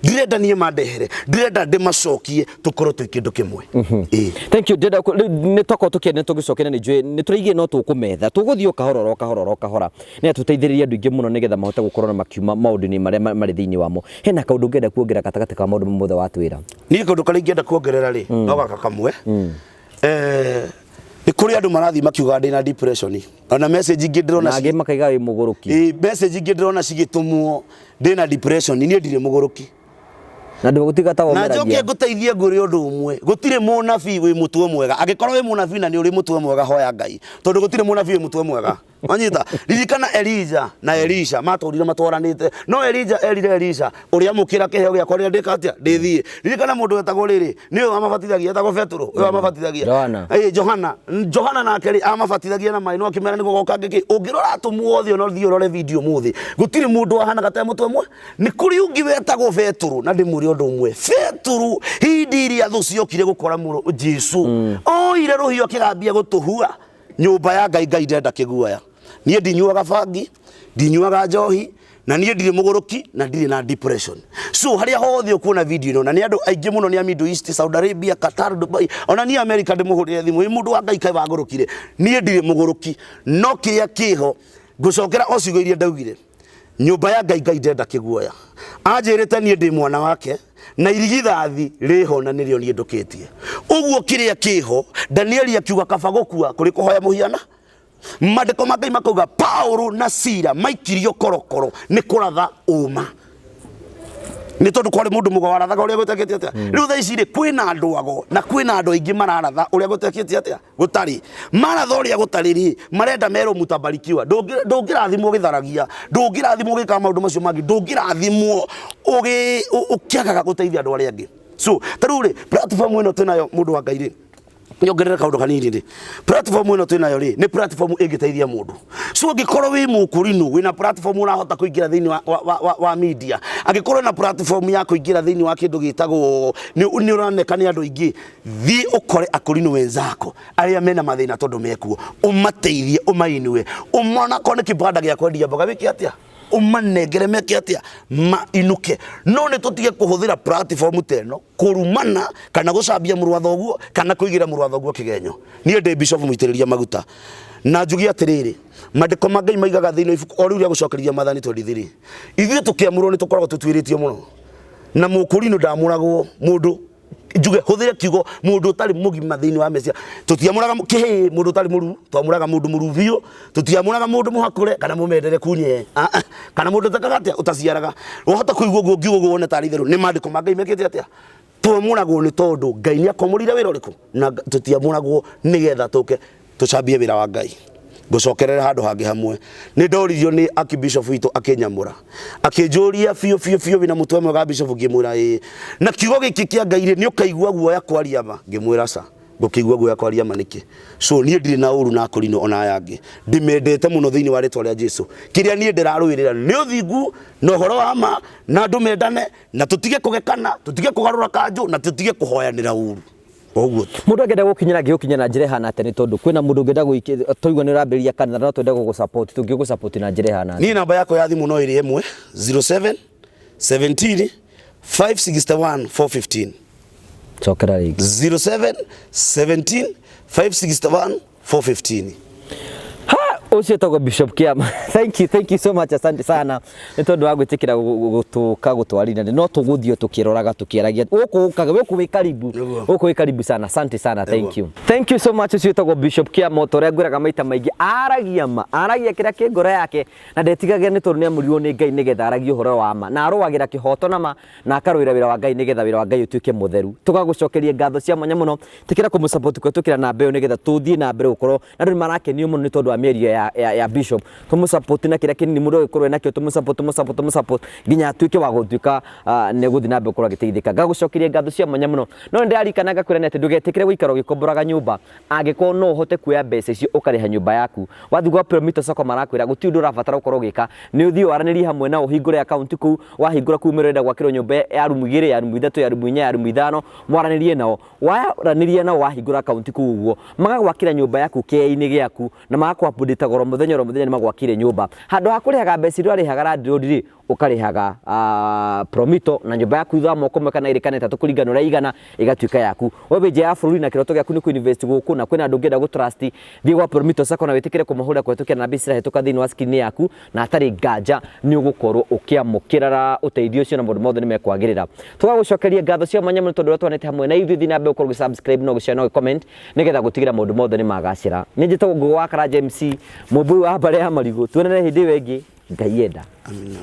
Ndirenda niĩ mandehere, ndĩrenda ndĩmacokie tũkorwo twĩ kĩndũ kĩmwe. Ĩĩ. Thank you. Ndĩrenda rĩu nĩ twakorwo tũkĩaria nĩ tũgĩcokera nĩ njũĩ nĩ tũraigire no tũkũmetha tũgũthiĩ o kahora oro kahora oro kahora nĩ tũteithĩrĩrie andũ aingĩ mũno nĩgetha mahote gũkorwo na makiuma maũndũ-inĩ marĩa marĩ thĩinĩ wamo. Hena kaũndũ ũngĩenda kuongerera gatagatĩ ka maũndũ mothe watwĩra? Niĩ kaũndũ karĩa ingĩenda kuongerera rĩ, no gaka kamwe. Nĩ kũrĩ andũ marathiĩ makiugaga ndĩna depression, ona message ingĩ ndĩrona Na angĩ makaiga wĩ mũgũrũki. Ĩĩ, message ingĩ ndĩrona cigĩtũmwo ndĩna depression, niĩ ndirĩ mũgũrũki. Na ndũgũtiga ta Na njoke womeragia. ngũteithie ngwĩre ũndũ ũmwe, gũtirĩ mũnabii wĩ mũtwe mwega. Angĩkorwo wĩ mũnabii na nĩ ũrĩ mũtwe mwega, hoya Ngai, tondũ gũtirĩ mũnabii wĩ mũtwe mwega. Wanyita, ririkana Elija na Elisha matũrire matwaranĩte, no Elija erire Elisha ũrĩa mũkĩra kĩheo gĩakwa rĩrĩa ndĩka atĩa ndĩthiĩ. Ririkana mũndũ wetagwo rĩrĩ nĩwe wamabatithagia, etagwo Betũrũ, ũyũ wamabatithagia Johana. Ĩĩ, Johana. Johana nake rĩ amabatithagia na maĩ, no akĩmera nĩ gũgoka ngĩkĩ. Ũngĩrora atũmwo othe ona ũthiĩ ũrore video ũmũthĩ, gũtirĩ mũndũ wahanaga ta mũtwe ũmwe. Nĩ kũrĩ ũngĩ wetagwo Betũrũ, na ndĩmwĩre ũndũ ũmwe, Betũrũ hĩndĩ ĩrĩa thũ ciokire gũkora mũrũ Jesu, oire rũhiũ akĩgambia gũtũhua nyũmba ya Ngai. Ngai ndenda kĩguoya. Niĩ ndinyuaga bangi, ndinyuaga njohi, na niĩ ndirĩ mũgũrũki na ndirĩ na depression. So harĩa hothe ũkuona video ĩno, na nĩ andũ aingĩ mũno, nĩ a Middle East, Saudi Arabia, Qatar, Dubai, ona niĩ America ndĩmũhũrĩre thimũ, ĩ mũndũ wa Ngai kaĩ wagũrũkire. Niĩ ndirĩ mũgũrũki, no kĩrĩa kĩho ngũcokera o ciugo iria ndaugire, nyũmba ya Ngai, Ngai ndenda kĩguoya. Anjĩrĩte niĩ ndĩ mwana wake na irigithathi rĩho na nĩrĩo niĩ ndũkĩtie. Ũguo kĩrĩa kĩho, Danieli akiuga kaba gũkua kũrĩ kũhoya mũhiana. Mandĩko ma Ngai makauga Paulo na Sila maikirio korokoro nĩ kũratha ũma, nĩ tondũ kwarĩ mũndũ mũgo warathaga ũrĩa gũtekĩte atĩa. Rĩu thaa ici rĩ, kwĩna andũ ago na kwĩna andũ aingĩ mararatha ũrĩa gũtekĩte atĩa gũtarĩ. Maratha ũrĩa gũtarĩ rĩ, marenda merwo mutabarikiwa. Ndũngĩrathimwo gĩtharagia, ndũngĩrathimwo gĩkaga maũndũ macio mangĩ, ndũngĩrathimwo ũkĩagaga gũteithia andũ arĩa angĩ. So ta rĩu rĩ, platform ĩno twĩnayo, mũndũ wa Ngai rĩ, nyongerere kaũndũ kanini rĩ, platform ĩno twĩnayo rĩ, nĩ platform ĩngĩteithia mũndũ. So ũngĩkorwo wĩ mũkũrinũ wĩna platform ũrahota kũingĩra thĩinĩ wa media, angĩkorwo na platform ya kũingĩra thĩinĩ wa kĩndũ gĩtagwo nĩ ũroneka nĩ andũ aingĩ, thiĩ ũkore akũrinũ wenzako arĩa mena mathĩna tondũ mekuo, ũmateithie, ũmainue, ũmonakorwo nĩ kĩbanda gĩa kwendia mboga wĩke atĩa, ũmanengere meke atĩa, mainũke. No nĩ tũtige kũhũthĩra platform ta ĩno kũrumana kana gũcambia mũrũ wa thoguo kana kũigĩra mũrũ wa thoguo kĩgenyo. Niĩ ndĩ bishop mũitĩrĩria maguta, na njuge atĩrĩrĩ, mandĩko ma Ngai maigaga thĩinĩ wa ibuku o rĩu rĩa gũcokereria Maathani 23, ithuĩ tũkĩamũrwo nĩ tũkoragwo tũtuĩrĩtio mũno, na mũkũrinũ ndamũragwo mũndũ, njuge hũthĩre kiugo mũndũ ũtarĩ mũgima thĩinĩ wa meciria. Tũtiamũraga kĩhĩĩ mũndũ ũtarĩ mũru, twamũraga mũndũ mũru biũ. Tũtiamũraga mũndũ mũhakũre kana mũmendere kunye, kana mũndũ ũtekaga atĩa, ũtaciaraga. Wahota kũigua ũguo ngiuga ũguo wone tarĩ itherũ, nĩ mandĩko ma Ngai mekĩte atĩa. Twamũragwo nĩ tondũ Ngai nĩ akwamũrire wĩra ũrĩkũ, na tũtiamũragwo nĩgetha tũke tũcambie wĩra wa Ngai. Ngũcokerere handũ hangĩ hamwe, nĩ ndoririo nĩ archbishop witũ akĩnyamũra, akĩnjũria biũ biũ biũ, wĩna mũtwe mwega bishop? Ngĩmwĩra ĩĩ. Na kiugo gĩkĩ kĩa Ngai rĩ, nĩ ũkaigua guoya kwaria ma? Ngĩmwĩra ca, ngũkĩigua guoya kwaria ma nĩkĩ? So niĩ ndirĩ na ũru na akũrinũ ona aya angĩ, ndĩmendete mũno thĩinĩ wa rĩtwa rĩa Jesu. Kĩrĩa niĩ ndĩrarũĩrĩra nĩ ũthingu na ũhoro wa ma, na andũ mendane, na tũtige kũgekana, tũtige kũgarũra kanjũ, na tũtige kũhoyanĩra ũru. Ũguo tu. Mũndũ angĩenda gũkinyĩra, angĩgũkinyĩra na njĩra ĩhana atĩa? Nĩ tondũ kwĩna mũndũ ũngĩenda twaigua nĩ ũrambĩrĩria kanitha, no twende gũgũ support, tũngĩgũ support na njĩra ĩhana atĩa? Niĩ namba yakwa ya thimũ no ĩrĩ ĩmwe, 07 17 561 415. Cokera rĩngĩ. 07 17 561 415. Ha, ũcio etagwo Bishop Kiama. Thank you, thank you so much, asante sana nĩ tondũ wa gwĩtĩkĩra gũtũka gũtwarithia, no tũgũthiĩ tũkĩroraga tũkĩaragia gũkũ ũkaga gũkũ wĩ karibu. Nĩguo. Gũkũ wĩ karibu sana, asante sana, thank you, thank you so much. Ũcio wĩtagwo Bishop Kiama, o ta ũrĩa ngwĩraga maita maingĩ, aragia ma, aragia kĩrĩa kĩ ngoro yake na ndetigagĩra, nĩ tondũ nĩ amũrirwo nĩ Ngai nĩgetha aragie ũhoro wa ma, na arũagĩra kĩhoto na ma, na akarũĩra wĩra wa Ngai nĩgetha wĩra wa Ngai ũtuĩke mũtheru. Tũgagũcokeria ngatho cia mwanya mũno. Tĩkĩra kũmũsupport kũhetũkĩra namba ĩyo nĩgetha tũthiĩ na mbere gũkorwo na andũ nĩ marakenio mũno nĩ tondũ wa mĩario ya Bishop. Tũmũsupport na kĩrĩa kĩnini mũndũ agĩkorwo enakĩo, tũmũsupport, tũmũsupport, tũmũsupport nginya atuĩke wa gũtuĩka nĩ gũthiĩ na mbere gũkorwo agĩteithĩka. Ngagũcokeria ngatho cia mwanya mũno. No nĩ ndĩrarikana ngakwĩra nĩ atĩ ndũgetĩkĩre gũikara ũgĩkomboraga nyũmba angĩkorwo no ũhote kuoya mbeca icio ũkarĩha nyũmba yaku. Wathiĩ gwa Promito Sacco marakwĩra gũtirĩ ũndũ ũrabatara gũkorwo ũgĩka, nĩ ũthiĩ waranĩrie hamwe nao, ũhingũre akaunti kũu. Wahingũra kũu ũmere ũrenda gwakĩrwo nyũmba ya rumu igĩrĩ, ya rumu ithatũ, ya rumu inya, ya rumu ithano, mwaranĩrie nao. Waranĩria nao wahingũra akaunti kũu ũguo, magagwakĩra nyũmba yaku kĩea-inĩ gĩaku na magakũ update oro mũthenya oro mũthenya nĩ magwakĩire nyũmba. Handũ ha kũrĩhaga mbeca iria ũrarĩhaga landlord rĩ, ũkarĩhaga Promito na nyũmba yaku thutha wa mwaka ũmwe kana ĩrĩ kana ĩtatũ kũringana na ũrĩa ĩigana ĩgatuĩka yaku. We wĩ nja ya bũrũri na kĩroto gĩaku nĩ kũ invest gũkũ na kwĩna andũ ũngĩenda gũ trust, thiĩ gwa Promito Sacco na wĩtĩkĩre kũmahũrĩra kũhetũkĩra namba ici cirahĩtũka thĩinĩ wa screen yaku, na hatarĩ nganja nĩ ũgũkorwo ũkĩamũkĩra ũteithio ũcio na maũndũ mothe nĩ mekwagĩrĩra. Tũgagũcokeria ngatho cia mwanya mũno tondũ ũrĩa twanĩte hamwe na ithuĩ. Thiĩ na mbere gũkorwo ũgĩ subscribe na ũgĩ share na ũgĩ comment nĩgetha gũtigĩra maũndũ mothe nĩ magacĩra. Niĩ njĩtagwo Ngũgĩ wa Karanja MC, mũmbũi wa mbarĩ ya marigũ. Tuonane hĩndĩ ĩyo ĩngĩ, Ngai enda. Amina.